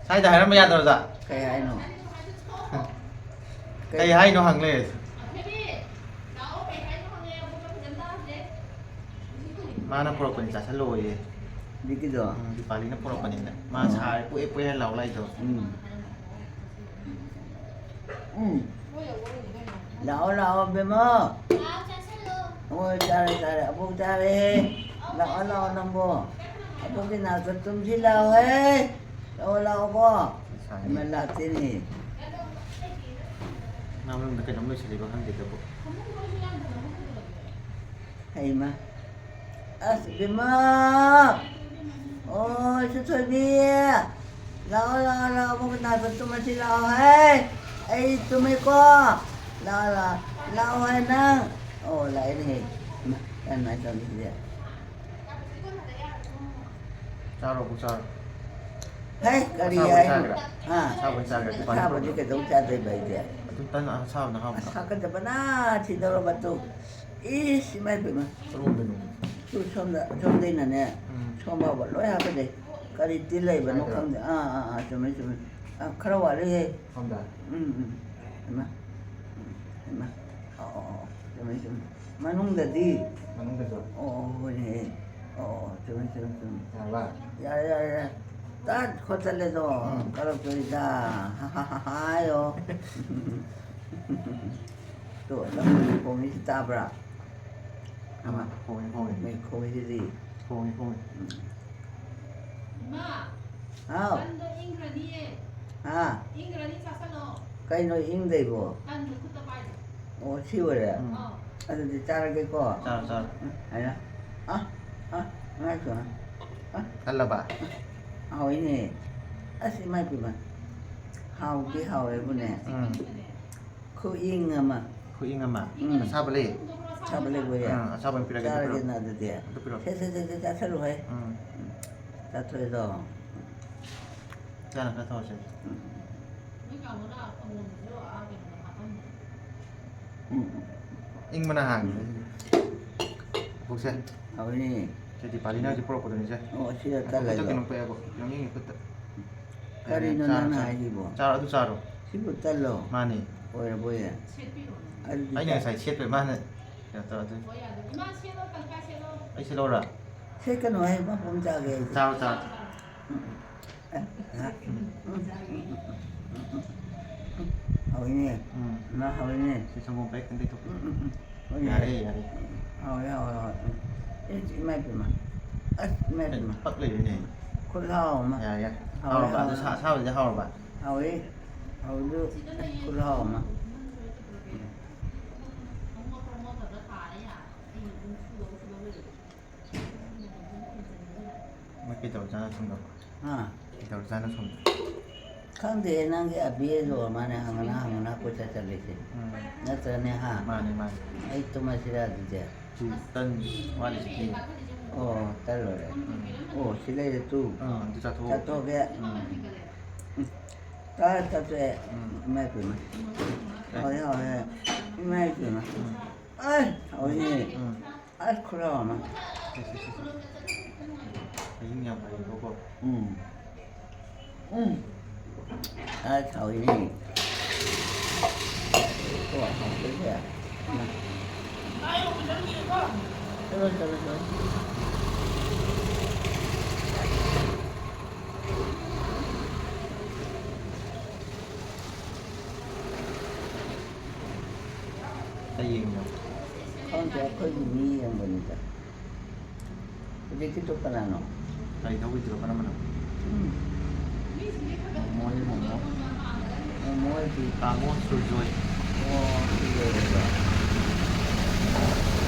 ꯁ꯭ꯋꯥꯏꯗ ꯍꯥꯏꯔꯝꯕ ꯌꯥꯗ꯭ꯔꯣ, ꯑꯣꯖꯥ? ꯀꯩ ꯍꯥꯏꯅꯣ? ꯀꯩ ꯍꯥꯏꯅꯣ ꯍꯪ ꯂꯩꯔꯦ꯫ ꯃꯥꯅ ꯄꯨꯔꯛꯄꯅꯤ, ꯆꯥꯁꯜꯂꯣꯌꯦ꯫ ꯕꯤꯀꯤꯗꯣ? ꯎꯝ, ꯗꯤꯄꯥꯂꯤꯅ ꯄꯨꯔꯛꯄꯅꯤꯅ꯫ ꯃꯥ ꯎꯝ꯫ ꯁꯥꯔꯦ, ꯄꯨꯛꯑꯦ ꯄꯨꯛꯑꯦ ꯂꯥꯎ ꯂꯥꯛꯏꯗꯣ꯫ ꯎꯝ꯫ ꯎꯝ꯫ ꯂꯥꯛꯑꯣ, ꯂꯥꯛꯑꯣ, ꯕꯦꯝꯃ꯫ ꯍꯣꯏ, ꯆꯥꯔꯦ, ꯆꯥꯔꯦ꯫ ꯑꯕꯣꯛ ꯆꯥꯔꯦ꯫ ꯂꯥꯛꯑꯣ, ꯂꯥꯛꯑꯣ, ꯅꯪꯕꯣ꯫ ꯑꯕꯣꯛꯀꯤ ꯅꯥꯛꯇ ꯇꯨꯝꯁꯤ ꯂꯥꯛꯑꯣꯍꯦ꯫ ꯂꯥꯛꯑꯣ, ꯂꯥꯛꯑꯣꯀꯣ꯫ ꯁꯥꯏꯅꯦ꯫ ꯏꯃꯥ ꯂꯥꯛꯇꯦꯅꯦ꯫ ꯃꯥ ꯃꯅꯨꯡꯗ ꯀꯩꯅꯣꯝ ꯂꯣꯏꯁꯤꯜꯂꯤꯕ ꯈꯪꯗꯦ, ꯑꯗꯨꯕꯨ꯫ ꯍꯩꯃꯥ꯫ ꯑꯁ, ꯕꯦꯝꯃ! ꯑꯣ, ꯏꯆꯦ ꯊꯣꯏꯕꯤ! ꯂꯥꯛꯑꯣ, ꯂꯥꯛꯑꯣ, ꯂꯥꯛꯑꯣ, ꯑꯃꯨꯛ ꯅꯥꯛꯇ ꯇꯨꯝꯃꯁꯤ ꯂꯥꯛꯑꯣ ꯍꯦ! ꯑꯩ ꯇꯨꯝꯃꯦꯀꯣ! ꯂꯥꯛꯑꯣ, ꯂꯥꯛꯑꯣ, ꯂꯥꯛꯑꯣ ꯍꯦ ꯅꯪ! ꯑꯣ, ꯂꯥꯛꯑꯦꯅꯦꯍꯦ! ꯏꯃꯥ, ꯀꯅꯥ ꯇꯧꯔꯤꯁꯤꯗꯤ? ꯆꯥꯔꯣ, ꯑꯕꯣꯛ, ꯆꯥꯔꯣ꯫ ꯍꯦ, ꯀꯔꯤ ꯑꯁꯥꯕ ꯍꯥꯏꯅꯣ? ꯆꯥꯒꯦꯔꯥ? ꯍꯥ? ꯑꯁꯥꯕ ꯆꯥꯒꯦꯔꯥ? ꯗꯨꯀꯥꯟꯗ ꯑꯁꯥꯕꯗꯤ ꯄꯨꯔꯛꯄ꯭ꯔꯣ? ꯀꯩꯗꯧ ꯆꯥꯗꯣꯏꯕ ꯑꯩꯗꯤ? ꯑꯗꯨ ꯇꯟ ꯑꯁꯥꯕꯅ ꯍꯥꯎꯕ꯭ꯔꯣ? ꯑꯁꯥꯒꯗꯕꯅ ꯊꯤꯗꯧꯔꯕ ꯇꯨ꯫ ꯏꯁ, ꯏꯃꯥꯏ ꯄꯦꯝꯃ꯫ ꯀꯔꯣꯝꯗꯅꯣ? ꯇꯨ ꯁꯣꯝꯗ, ꯁꯣꯝꯗꯩꯅꯅꯦ, ꯎꯝ꯫ ꯁꯣꯝ ꯐꯥꯎꯕ ꯂꯣꯏ ꯍꯥꯞꯀꯗꯣꯏ꯫ ꯀꯔꯤ ꯇꯤꯜ ꯂꯩꯕꯅꯣ ꯍꯥꯏꯕ꯭ꯔꯣ? ꯈꯪꯗꯦ꯫ ꯑꯥ, ꯑꯥ, ꯑꯥ, ꯆꯨꯝꯃꯦ, ꯆꯨꯝꯃꯦ꯫ ꯑꯥ, ꯈꯔ ꯋꯥꯠꯂꯤꯍꯦ꯫ ꯁꯣꯝꯗ? ꯎꯝ, ꯎꯝ꯫ ꯍꯩꯃꯥ꯫ ꯎꯝ, ꯍꯩꯃꯥ꯫ ꯑꯣ, ꯑꯣ, ꯑꯣ, ꯆꯨꯝꯃꯦ, ꯆꯨꯝꯃꯦ꯫ ꯃꯅꯨꯡꯗꯗꯤ? ꯃꯅꯨꯡꯗꯁꯨ? ꯑꯣ, ꯑꯣ, ꯍꯣꯏꯅꯦ꯫ ꯑꯣ, ꯑꯣ, ꯆꯨꯝꯃꯦ, ꯆꯨꯝꯃꯦ, ꯆꯨꯝꯃꯦ꯫ ꯌꯥꯔꯕ? ꯌꯥꯔꯦ, ꯌꯥꯔꯦ, ꯌꯥꯔꯦ꯫ ꯇꯠ ꯈꯣꯠꯇꯠꯂꯦꯗꯣ꯫ ꯎꯝ꯫ ꯀꯔꯞ ꯇꯧꯏꯗ꯫ ꯍꯥꯏꯌꯣ꯫ ꯇꯣ, ꯅꯪ ꯈꯣꯡꯉꯤꯁꯤ ꯇꯥꯕ꯭ꯔꯥ? ꯑꯃ꯫ ꯈꯣꯡꯉꯤ, ꯈꯣꯡꯉꯤ꯫ ꯃꯩ ꯈꯣꯡꯉꯤꯁꯤꯗꯤ꯫ ꯈꯣꯡꯉꯤ, ꯈꯣꯡꯉꯤ꯫ ꯎꯝ꯫ ꯏꯃꯥ, ꯍꯥꯎ꯫ ꯇꯟꯗꯣ ꯏꯪꯈ꯭ꯔꯅꯤꯌꯦ꯫ ꯍꯥ? ꯏꯪꯈ꯭ꯔꯅꯤ, ꯆꯥꯁꯜꯂꯣ꯫ ꯀꯩꯅꯣ ꯏꯪꯗꯣꯏꯕꯣ? ꯇꯟꯗꯣ ꯈꯨꯠꯇ ꯄꯥꯏꯗꯣ꯫ ꯑꯣ, ꯁꯤ ꯑꯣꯏꯔꯦ? ꯎꯝ꯫ ꯑꯗꯨꯗꯤ ꯆꯥꯔꯒꯦꯀꯣ? ꯆꯥꯔꯣ, ꯆꯥꯔꯣ꯫ ꯎꯝ, ꯍꯥꯏꯔꯣ꯫ ꯑ, ꯑ, ꯉꯥꯏꯈꯣ꯫ ꯑ꯫ ꯀꯜꯂꯕ? ꯍꯥꯎꯏꯅꯦ꯫ ꯑꯁ, ꯏꯃꯥꯏ ꯄꯦꯝꯃ꯫ ꯍꯥꯎꯗꯤ ꯍꯥꯎꯋꯦꯕꯨꯅꯦ꯫ ꯎꯝ꯫ ꯈꯨꯏꯪ ꯑꯃ꯫ ꯈꯨꯏꯪ ꯑꯃ? ꯎꯝ꯫ ꯑꯁꯥꯕ ꯂꯩ? ꯑꯁꯥꯕ ꯂꯩꯕ ꯌꯥꯏ꯫ ꯑꯥ, ꯑꯁꯥꯕ ꯑꯣꯏꯅ ꯄꯤꯔꯛꯑꯒꯦ, ꯑꯗꯨ ꯄꯤꯔꯛꯑꯣ꯫ ꯆꯥꯔꯒꯦꯅ ꯑꯗꯨꯗꯤ꯫ ꯑꯗꯨ ꯄꯤꯔꯛꯑꯣ꯫ ꯁꯦ, ꯁꯦ, ꯁꯦ, ꯁꯦ, ꯆꯥꯁꯜꯂꯨꯍꯦ꯫ ꯎꯝ꯫ ꯆꯥꯊꯣꯛꯑꯦꯗꯣ꯫ ꯆꯥꯅ ꯈꯔ ꯊꯧꯔꯁꯦ꯫ ꯎꯝ꯫ ꯎꯝ꯫ ꯏꯪꯕꯅ ꯍꯥꯟꯒ꯭ꯔꯦ ꯁꯤꯗꯤ꯫ ꯄꯨꯛꯁꯦ꯫ ꯍꯥꯎꯋꯤꯅꯦ꯫ ꯁꯤꯗꯤ ꯄꯥꯂꯤꯅ ꯍꯧꯖꯤꯛ ꯄꯨꯔꯛꯄꯗꯨꯅꯤꯁꯦ꯫ ꯑꯣ, ꯁꯤꯗ ꯉꯥꯏꯈꯣ, ꯈꯨꯠꯇ ꯇꯜꯂꯦꯗꯣ꯫ ꯀꯩꯅꯣꯝ ꯄꯛꯑꯦꯕꯣ꯫ ꯌꯦꯡꯉꯣ, ꯌꯦꯡꯉꯣ, ꯈꯨꯠꯇ꯫ ꯀꯔꯤꯅꯣ ꯆꯥꯔꯣ, ꯅꯪꯅ ꯆꯥꯔꯣ꯫ ꯍꯥꯏꯁꯤꯕꯣ? ꯆꯥꯔꯣ, ꯑꯗꯨ ꯆꯥꯔꯣ꯫ ꯁꯤꯕꯨ ꯇꯜꯂꯣ? ꯃꯥꯅꯦ꯫ ꯑꯣꯏꯔꯕꯣꯏꯔꯦ꯫ ꯑꯗꯨꯗꯤ ꯑꯩꯅ ꯆꯥ- ꯉꯁꯥꯏ ꯁꯦꯠꯄꯩ ꯃꯥꯅ ꯀꯩꯅꯣ ꯇꯧꯔ ꯑꯗꯨ꯫ ꯑꯩ ꯁꯦꯠꯂꯧꯔꯥ? ꯁꯦꯠꯀꯅꯨ ꯍꯥꯏ, ꯃꯄꯨꯝ ꯆꯥꯒꯦ ꯑꯩꯗꯤ꯫ ꯆꯥꯔꯣ, ꯆꯥꯔꯣ꯫ ꯎꯝ꯫ ꯍꯥꯎꯏꯅꯦ꯫ ꯎꯝ꯫ ꯏꯃꯥ, ꯍꯥꯎꯏꯅꯦ꯫ ꯁꯤ ꯁꯪꯒꯣꯝ ꯄꯦꯛ ꯈꯤꯇꯪ ꯇꯩꯊꯣꯛ꯫ ꯎꯝ, ꯎꯝ, ꯎꯝ꯫ ꯍꯣꯏꯅꯦ꯫ ꯌꯥꯔꯦ, ꯌꯥꯔꯦ꯫ ꯍꯥꯎꯋꯦ, ꯍꯥꯎꯋꯦ, ꯍꯥꯎꯋꯦ꯫ ꯎꯝ꯫ ꯑꯦ, ꯏꯃꯥꯏ ꯄꯦꯝꯃ꯫ ꯑꯁ, ꯏꯃꯥꯏ ꯄꯦꯝꯃ꯫ ꯄꯛ ꯂꯩꯔꯦꯅꯦ꯫ ꯈꯨꯠꯍꯥꯎ ꯑꯃ꯫ ꯌꯥꯔꯦ, ꯌꯥꯔꯦ꯫ ꯍꯥꯎꯔꯦ, ꯍꯥꯎꯔꯕ? ꯑꯗꯨ ꯍꯥꯎꯔꯦ꯫ ꯁꯥ-, ꯑꯁꯥꯕꯗꯤ ꯍꯥꯎꯔꯕ? ꯍꯥꯎꯋꯦ꯫ ꯍꯥꯎꯋꯦ, ꯑꯗꯨ ꯈꯨꯠꯍꯥꯎ ꯑꯃ꯫ ꯃꯣꯏ ꯀꯩꯗꯧꯔꯖꯥꯠꯅꯣ ꯁꯣꯝꯗ? ꯍꯥ? ꯀꯩꯗꯧꯔꯖꯥꯠꯅꯣ ꯁꯣꯝꯗ? ꯈꯪꯗꯦ, ꯅꯪꯒꯤ ꯑꯕꯦꯗꯣ ꯃꯥꯅꯦ ꯍꯪꯉꯅ ꯍꯪꯉꯅ ꯀꯣꯏꯆꯠ ꯆꯠꯂꯤꯁꯦ꯫ ꯎꯝ꯫ ꯅꯠꯇ꯭ꯔꯅꯦ, ꯍꯥ? ꯃꯥꯅꯦ, ꯃꯥꯅꯦ꯫ ꯑꯩ ꯇꯨꯝꯃꯁꯤꯔ ꯑꯗꯨꯗꯤ? ꯇꯨ, ꯇꯟ ꯋꯥꯠꯂꯤꯁꯤꯗꯤ꯫ ꯑꯣ, ꯇꯟ ꯂꯣꯏꯔꯦ꯫ ꯎꯝ꯫ ꯑꯣ, ꯁꯤ ꯂꯩꯔꯦ ꯇꯨ꯫ ꯑꯥ, ꯑꯗꯨ ꯆꯥꯊꯣꯛꯑꯣ꯫ ꯆꯥꯊꯣꯛꯑꯒꯦ꯫ ꯎꯝ꯫ ꯎꯝ꯫ ꯆꯥꯔꯦ, ꯆꯥꯊꯣꯛꯑꯦ꯫ ꯎꯝ꯫ ꯏꯃꯥꯏ ꯄꯦꯝꯃ꯫ ꯍꯥꯎꯔꯦ, ꯍꯥꯎꯔꯦ꯫ ꯏꯃꯥꯏ ꯄꯦꯝꯃ꯫ ꯎꯝ꯫ ꯑꯩ, ꯍꯥꯎꯔꯦꯅꯦ꯫ ꯎꯝ꯫ ꯑꯁ, ꯈꯨꯔꯥꯎ ꯑꯃ꯫ ꯁꯦ, ꯁꯦ, ꯁꯦ, ꯁꯦ꯫ ꯑꯍꯤꯡ ꯌꯥꯝ ꯐꯩꯌꯦꯕꯀꯣ꯫ ꯎꯝ꯫ ꯎꯝ꯫ ꯑꯁ, ꯍꯥꯎꯋꯤꯅꯦ꯫ ꯀꯣ, ꯍꯥꯎꯋꯤꯅꯦ꯫ ꯆꯠꯂꯣ, ꯆꯠꯂꯣ, ꯆꯠꯂꯣ꯫ ꯍꯌꯦꯡꯅ꯫ ꯈꯪꯗꯦ, ꯑꯩꯈꯣꯏꯒꯤ ꯃꯤ ꯌꯦꯡꯕꯅꯤꯗ꯫ ꯍꯧꯖꯤꯛꯀꯤꯗꯣ ꯀꯅꯥꯅꯣ? ꯒꯥꯔꯤ ꯊꯧꯕꯩꯗꯨꯔꯣ, ꯀꯔꯝꯕꯅꯣ? ꯎꯝ꯫ ꯃꯣꯃꯣꯅꯤ, ꯃꯣꯃꯣ꯫ ꯃꯣꯃꯣ ꯍꯥꯏꯗꯤ? ꯇꯥꯃꯣ ꯁꯨꯔꯖꯣꯏ꯫ ꯑꯣ, ꯁꯨꯔꯖꯣꯏ ꯍꯥꯏꯕ꯫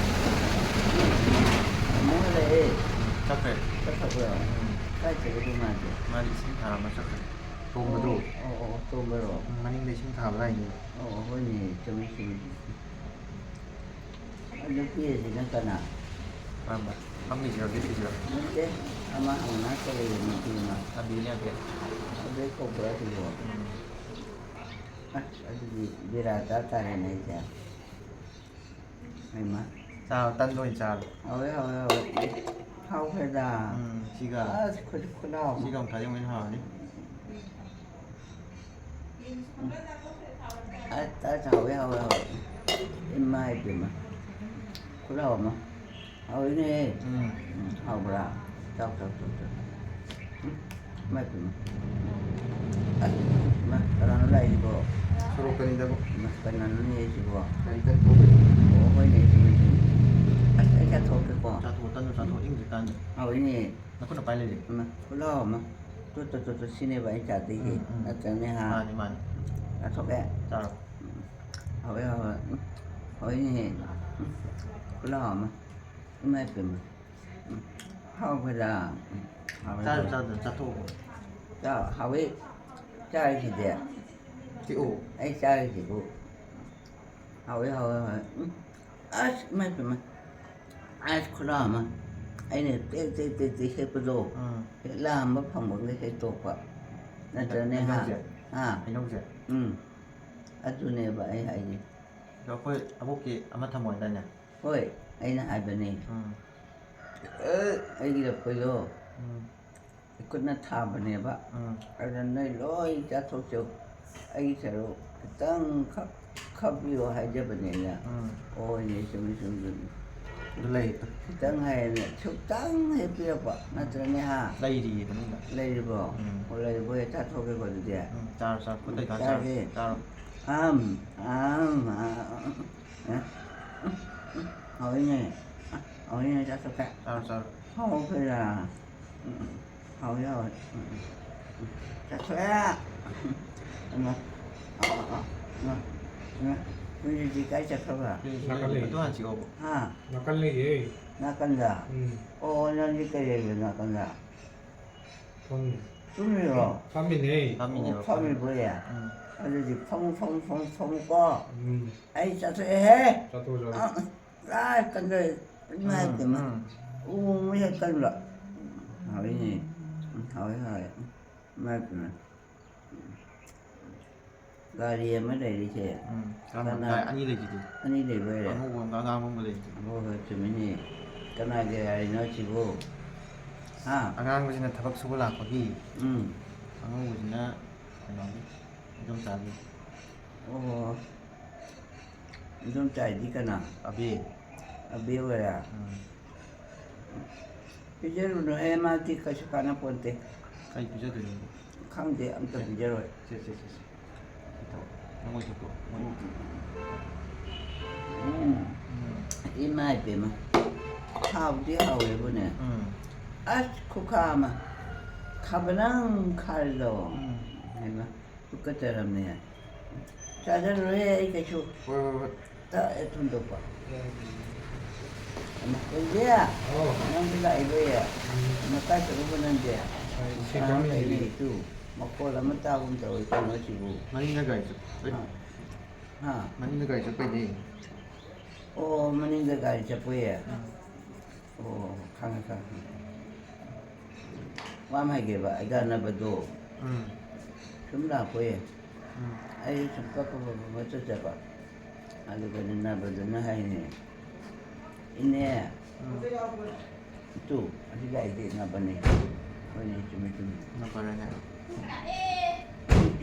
ꯃꯣꯃꯣ ꯍꯜꯂꯛꯑꯦ꯫ ꯆꯠꯈ꯭ꯔꯦ꯫ ꯆꯠꯈ꯭ꯔꯕ꯭ꯔꯣ? ꯎꯝ꯫ ꯀꯥꯏ ꯆꯠꯈ꯭ꯔꯒꯦ ꯃꯥꯗꯤ? ꯃꯥꯗꯤ ꯏꯁꯤꯡ ꯊꯥꯔꯝꯃ ꯆꯠꯈ꯭ꯔꯦ꯫ ꯇꯣꯝꯕꯗꯣ꯫ ꯑꯣ, ꯑꯣ, ꯑꯣ, ꯇꯣꯝꯕꯔꯣ? ꯎꯝ, ꯃꯅꯤꯡꯗ ꯏꯁꯤꯡ ꯊꯥꯕ ꯂꯥꯛꯏꯅꯦ꯫ ꯑꯣ, ꯑꯣ, ꯍꯣꯏꯅꯦ, ꯆꯨꯝꯃꯤ, ꯆꯨꯝꯃꯤ꯫ ꯑꯗꯨ ꯄꯤꯔꯤꯁꯤꯅ ꯀꯅꯥ? ꯀꯔꯝꯕ? ꯐꯝꯃꯤꯁꯤꯔꯣ, ꯂꯦꯞꯄꯤꯁꯤꯔꯣ? ꯅꯠꯇꯦ, ꯑꯃ ꯍꯪꯅ ꯆꯠꯂꯤꯕ ꯅꯨꯄꯤ ꯑꯃ꯫ ꯑꯕꯤꯅꯦ, ꯑꯕꯤ꯫ ꯑꯕꯤ ꯀꯧꯕ꯭ꯔꯥ ꯑꯗꯨꯕꯣ? ꯎꯝ꯫ ꯑꯁ, ꯑꯗꯨꯗꯤ ꯕꯦꯔꯥ ꯆꯥ ꯇꯥꯔꯦꯅꯦ ꯑꯩꯁꯦ꯫ ꯍꯩꯃꯥ꯫ ꯆꯥꯔꯣ, ꯇꯟꯗꯣ ꯑꯣꯏꯅ ꯆꯥꯔꯣ꯫ ꯍꯥꯎꯋꯦ, ꯍꯥꯎꯋꯦ, ꯍꯥꯎꯋꯦ꯫ ꯍꯥꯎꯈ꯭ꯔꯦꯗ꯫ ꯎꯝ, ꯁꯤꯒ꯫ ꯑꯁ, ꯈꯨꯠ-, ꯈꯨꯠꯂꯥꯎ ꯑꯃ꯫ ꯁꯤꯒ ꯑꯃꯨꯛ ꯊꯥꯖꯤꯟꯕꯅ ꯍꯥꯎꯔꯅꯤ꯫ ꯑꯁ, ꯑꯁ, ꯍꯥꯎꯋꯦ, ꯍꯥꯎꯋꯦ, ꯍꯥꯎꯋꯦ꯫ ꯏꯃꯥ ꯏꯄꯦꯝꯃ꯫ ꯈꯨꯠꯂꯥꯎ ꯑꯃ꯫ ꯍꯥꯎꯋꯤꯅꯦ꯫ ꯎꯝ꯫ ꯎꯝ, ꯍꯥꯎꯕ꯭ꯔꯥ? ꯆꯥꯎ, ꯆꯥꯎ, ꯆꯥꯎ, ꯆꯥꯎ꯫ ꯎꯝ, ꯏꯃꯥ ꯏꯄꯦꯝꯃ꯫ ꯑꯁ, ꯏꯃꯥ, ꯀꯅꯥꯅꯣ ꯂꯥꯛꯏꯁꯤꯕꯣ? ꯁꯣꯔꯣꯛꯇꯅꯤꯗꯕꯣ꯫ ꯏꯃꯥ, ꯀꯅꯥꯅꯣꯅꯦ ꯑꯩꯁꯤꯕꯣ? ꯒꯥꯔꯤ ꯀꯟꯅ ꯊꯧꯔꯤ꯫ ꯑꯣ, ꯍꯣꯏꯅꯦ, ꯆꯨꯝꯃꯤ, ꯆꯨꯝꯃꯤ꯫ ꯑꯁ, ꯑꯩ ꯆꯥꯊꯣꯛꯀꯦꯀꯣ꯫ ꯆꯥꯊꯣꯛꯑꯣ, ꯇꯟꯗꯣ ꯆꯥꯊꯣꯛꯑꯣ, ꯏꯪꯗ꯭ꯔꯤꯀꯥꯟꯗ꯫ ꯍꯥꯎꯋꯤꯅꯦ꯫ ꯅꯈꯨꯠꯅ ꯄꯥꯏ ꯂꯩꯔꯦ꯫ ꯏꯃꯥ, ꯈꯨꯠꯂꯥꯎ ꯑꯃ꯫ ꯇꯨ, ꯇꯨ, ꯇꯨ, ꯇꯨ, ꯁꯤꯅꯦꯕ ꯑꯩ ꯆꯥꯗꯣꯏꯁꯦ꯫ ꯎꯝ, ꯎꯝ꯫ ꯅꯠꯇ꯭ꯔꯅꯦ, ꯍꯥ? ꯃꯥꯅꯤ, ꯃꯥꯅꯤ꯫ ꯆꯥꯊꯣꯛꯑꯦ꯫ ꯆꯥꯔꯣ꯫ ꯎꯝ꯫ ꯍꯥꯎꯋꯦ, ꯍꯥꯎꯋꯦ꯫ ꯎꯝ꯫ ꯍꯥꯎꯋꯤꯅꯦꯍꯦ꯫ ꯎꯝ꯫ ꯈꯨꯠꯂꯥꯎ ꯑꯃ꯫ ꯏꯃꯥ ꯏꯄꯦꯝꯃ꯫ ꯎꯝ꯫ ꯍꯥꯎꯈ꯭ꯔꯦꯗ꯫ ꯎꯝ꯫ ꯍꯥꯎꯋꯦ, ꯆꯥꯔꯣ, ꯍꯥꯎꯋꯦ꯫ ꯆꯥꯔꯣ, ꯆꯥꯊꯣꯛꯑꯣ꯫ ꯆꯥ-, ꯍꯥꯎꯋꯦ꯫ ꯆꯥꯔꯤꯁꯤꯗꯤ꯫ ꯆꯤꯛꯑꯣ꯫ ꯑꯩ ꯆꯥꯔꯤꯁꯤꯕꯨ꯫ ꯍꯥꯎꯋꯦ, ꯍꯥꯎꯋꯦ, ꯍꯥꯎꯋꯦ꯫ ꯎꯝ꯫ ꯑꯁ, ꯏꯃꯥꯏ ꯄꯦꯝꯃ꯫ ꯑꯁ, ꯈꯨꯂꯥ ꯑꯃ꯫ ꯑꯩꯅ ꯇꯦꯛ, ꯇꯦꯛ, ꯇꯦꯛ, ꯇꯦꯛ ꯍꯦꯛꯄꯗꯣ, ꯎꯝ꯫ ꯍꯦꯛ ꯂꯥꯝꯕ ꯐꯪꯕꯒ ꯍꯦꯛ ꯇꯣꯛꯄ꯫ ꯅꯠꯇ꯭ꯔꯅꯦ, ꯍꯥ? ꯍꯩꯅꯧꯁꯦ? ꯍꯥ? ꯍꯩꯅꯧꯁꯦ? ꯎꯝ꯫ ꯑꯗꯨꯅꯦꯕ ꯑꯩ ꯍꯥꯏꯁꯦ꯫ ꯑꯗꯣ ꯑꯩꯈꯣꯏ ꯑꯕꯣꯛꯀꯤ ꯑꯃ ꯊꯝꯃꯣ ꯍꯥꯏꯗꯥꯏꯅꯦ? ꯍꯣꯏ, ꯑꯩꯅ ꯍꯥꯏꯕꯅꯦ꯫ ꯎꯝ꯫ ꯑꯦ, ꯑꯩꯒꯤ ꯂꯐꯣꯏꯗꯣ꯫ ꯎꯝ꯫ ꯈꯨꯠꯅ ꯊꯥꯕꯅꯦꯕ꯫ ꯎꯝ꯫ ꯑꯗꯨꯗ ꯅꯣꯏ ꯂꯣꯏ ꯆꯥꯊꯣꯛꯆꯧ꯫ ꯑꯩꯒꯤ ꯁꯔꯨꯛ ꯈꯤꯇꯪ ꯈꯛ ꯈꯥꯛꯄꯤꯌꯣ ꯍꯥꯏꯖꯕꯅꯦ ꯑꯩꯅ꯫ ꯎꯝ꯫ ꯍꯣꯏꯅꯦ, ꯆꯨꯝꯃꯤ, ꯆꯨꯝꯃꯤ, ꯆꯨꯝꯃꯤ꯫ ꯑꯗꯨ ꯂꯩ꯫ ꯈꯤꯇꯪ ꯍꯥꯏꯔꯦꯅꯦ, ꯁꯨꯛꯇꯪ ꯍꯦꯛ ꯄꯤꯔꯛꯄ, ꯅꯠꯇ꯭ꯔꯅꯦ, ꯍꯥ? ꯂꯩꯔꯤꯌꯦ ꯃꯅꯨꯡꯗ꯫ ꯂꯩꯔꯤꯕꯣ? ꯎꯝ꯫ ꯑꯣ, ꯂꯩꯔꯤꯕꯣ? ꯍꯦꯛ ꯆꯥꯊꯣꯛꯀꯦꯀꯣ, ꯑꯗꯨꯗꯤ꯫ ꯎꯝ, ꯆꯥꯔꯣ, ꯆꯥꯔꯣ꯫ ꯈꯨꯠ ꯂꯩꯀꯥꯟ ꯆꯥꯔꯣ꯫ ꯆꯥꯒꯦ꯫ ꯆꯥꯔꯣ꯫ ꯑꯝ, ꯑꯝ, ꯑ, ꯑ, ꯑ, ꯍꯥꯎꯋꯤꯅꯦ꯫ ꯍꯥꯎꯋꯤꯅꯦ, ꯆꯥꯊꯣꯛꯀꯦ꯫ ꯆꯥꯔꯣ, ꯆꯥꯔꯣ꯫ ꯍꯥꯎꯈ꯭ꯔꯦꯗ꯫ ꯎꯝ, ꯎꯝ꯫ ꯍꯥꯎꯋꯦ, ꯍꯥꯎꯋꯦ꯫ ꯎꯝ, ꯎꯝ, ꯎꯝ꯫ ꯆꯠꯈ꯭ꯔꯦ꯫ ꯏꯃꯥ꯫ ꯑꯥ, ꯑꯥ, ꯑꯥ꯫ ꯏꯃꯥ, ꯏꯃꯥ꯫ ꯍꯨꯏꯗꯨꯗꯤ ꯀꯥꯏ ꯆꯠꯈ꯭ꯔꯕ? ꯅꯥꯀꯜ ꯂꯩ꯫ ꯑꯗꯨ ꯍꯥꯟꯅ ꯆꯤꯛꯑꯣꯕ꯫ ꯍꯥ? ꯅꯥꯀꯜ ꯂꯩꯌꯦ꯫ ꯅꯥꯀꯟꯗ? ꯎꯝ꯫ ꯑꯣ, ꯅꯪꯗꯤ ꯀꯩ ꯂꯩꯕ ꯅꯥꯀꯟꯗ? ꯐꯝꯃꯤ꯫ ꯇꯨꯝꯃꯤꯔꯣ? ꯐꯝꯃꯤꯅꯦ꯫ ꯐꯝꯃꯤꯅꯦꯕ, ꯑꯣ, ꯐꯝꯃꯤꯕꯣ, ꯐꯝꯃꯤꯅꯦ꯫ ꯌꯥ? ꯎꯝ꯫ ꯑꯗꯨꯗꯤ ꯐꯝꯃꯨ, ꯐꯝꯃꯨ, ꯐꯝꯃꯨ, ꯐꯝꯃꯨꯀꯣ꯫ ꯎꯝ꯫ ꯑꯩ ꯆꯠꯊꯣꯛꯑꯦꯍꯦ꯫ ꯆꯠꯊꯣꯛꯑꯣ, ꯆꯠꯊꯣꯛꯑꯣ꯫ ꯑ, ꯑ, ꯂꯥꯏ ꯀꯟꯗ ꯏꯃꯥ ꯎꯝ, ꯏꯄꯦꯝꯃ꯫ ꯎꯝ꯫ ꯎ, ꯃꯤ ꯍꯦꯛ ꯀꯟꯕ꯫ ꯍꯥꯎꯏꯅꯦ꯫ ꯎꯝ, ꯍꯥꯎꯏ, ꯍꯥꯎꯏ꯫ ꯏꯃꯥ ꯏꯄꯦꯝꯃ꯫ ꯒꯥꯔꯤ ꯑꯃ ꯂꯩꯔꯤꯁꯦ꯫ ꯎꯝ, ꯀꯔꯝꯕ? ꯀꯅꯥ? ꯒꯥꯔꯤ ꯑꯅꯤ ꯂꯩꯁꯤꯗꯤ꯫ ꯑꯅꯤ ꯂꯩꯕ ꯑꯣꯏꯔꯦ? ꯑꯉꯧꯕ ꯑꯃꯒ ꯑꯉꯥꯡꯕ ꯑꯃꯒ ꯂꯩꯁꯤꯗꯤ꯫ ꯍꯣꯏ, ꯍꯣꯏ, ꯆꯨꯝꯃꯤꯅꯦ꯫ ꯀꯅꯥꯒꯤ ꯒꯥꯔꯤꯅꯣ ꯁꯤꯕꯨ? ꯍꯥ? ꯑꯉꯥꯡꯕꯁꯤꯅ ꯊꯕꯛ ꯁꯨꯕ ꯂꯥꯛꯄꯒꯤ꯫ ꯎꯝ꯫ ꯑꯉꯧꯕꯁꯤꯅ ꯀꯩꯅꯣꯒꯤ, ꯏꯗꯣꯝꯆꯥꯒꯤ꯫ ꯑꯣ꯫ ꯏꯗꯣꯝꯆꯥ ꯍꯥꯏꯗꯤ ꯀꯅꯥ? ꯑꯕꯦ꯫ ꯑꯕꯦ ꯑꯣꯏꯔꯦ? ꯎꯝ꯫ ꯄꯤꯖꯔꯨꯅꯨꯍꯦ, ꯃꯥꯗꯤ ꯀꯩꯁꯨ ꯀꯥꯟꯅꯄꯣꯟꯇꯦ꯫ ꯀꯩ ꯄꯤꯖꯗꯣꯏꯅꯣ? ꯈꯪꯗꯦ, ꯑꯝꯇ ꯄꯤꯖꯔꯣꯏ꯫ ꯁꯦ, ꯁꯦ, ꯁꯦ, ꯁꯦ꯫ ꯅꯪ ꯑꯣꯏꯅ ꯆꯠꯀꯣ꯫ ꯎꯝ꯫ ꯎꯝ꯫ ꯎꯝ꯫ ꯏꯃꯥ ꯏꯄꯦꯝꯃ꯫ ꯍꯥꯎꯗꯤ ꯍꯥꯎꯋꯦꯕꯨꯅꯦ꯫ ꯎꯝ꯫ ꯑꯁ, ꯈꯨꯈꯥ ꯑꯃ꯫ ꯈꯥꯕꯅꯪ ꯈꯥꯔꯤꯗꯣ꯫ ꯎꯝ꯫ ꯍꯩꯃꯥ꯫ ꯇꯨꯀꯠꯆꯔꯝꯅꯦ꯫ ꯆꯥꯖꯔꯣꯏꯍꯦ ꯑꯩ ꯀꯩꯁꯨ꯫ ꯍꯣꯏ, ꯍꯣꯏ, ꯍꯣꯏ꯫ ꯇ-, ꯑꯦ, ꯊꯨꯟꯗꯣꯛꯄ꯫ ꯎꯝ꯫ ꯑꯃ, ꯀꯨꯏꯗꯦ? ꯑꯧ꯫ ꯅꯪꯗꯤ ꯂꯥꯛꯏꯔꯣꯏꯌꯦ? ꯎꯝ꯫ ꯅꯀꯥꯏ ꯆꯠꯂꯨꯕ ꯅꯪꯗꯤ? ꯍꯣꯏ, ꯏꯆꯦ ꯅꯍꯥꯟ ꯀꯃꯤꯟꯒꯤ꯫ ꯂꯩꯔꯤ ꯇꯨ꯫ ꯃꯈꯣꯜ ꯑꯃ ꯇꯥꯒꯨꯝ ꯇꯧꯏ, ꯀꯩꯅꯣ ꯁꯤꯕꯨ? ꯃꯅꯤꯡꯗ ꯒꯥꯔꯤ ꯆꯠ-, ꯍꯥ? ꯍꯥ? ꯃꯅꯤꯡꯗ ꯒꯥꯔꯤ ꯆꯠꯄꯩꯅꯦ꯫ ꯑꯣ, ꯃꯅꯤꯡꯗ ꯒꯥꯔꯤ ꯆꯠꯄꯩ? ꯎꯝ꯫ ꯑꯣ, ꯈꯪꯉꯦ, ꯈꯪꯉꯦ꯫ ꯋꯥ ꯑꯃ ꯍꯥꯏꯒꯦꯕ, ꯑꯩꯒ ꯅꯕꯗꯣ ꯎꯝ꯫ ꯁꯨꯝ ꯂꯥꯛꯄꯣꯏ꯫ ꯎꯝ꯫ ꯑꯩ ꯁꯨꯝ ꯀꯞꯄ ꯀꯞꯄ ꯆꯠꯆꯕ꯫ ꯑꯗꯨꯒꯅꯦ ꯅꯕꯗꯨꯅ ꯍꯥꯏꯅꯦ, "ꯏꯅꯦ, ꯎꯝ꯫ ꯇꯨ, ꯑꯁꯤ ꯂꯥꯛꯏꯁꯦ ꯅꯕꯅꯦ꯫" ꯍꯣꯏꯅꯦ, ꯆꯨꯝꯃꯦ, ꯆꯨꯝꯃꯦ꯫ ꯅꯕꯔꯅꯦ꯫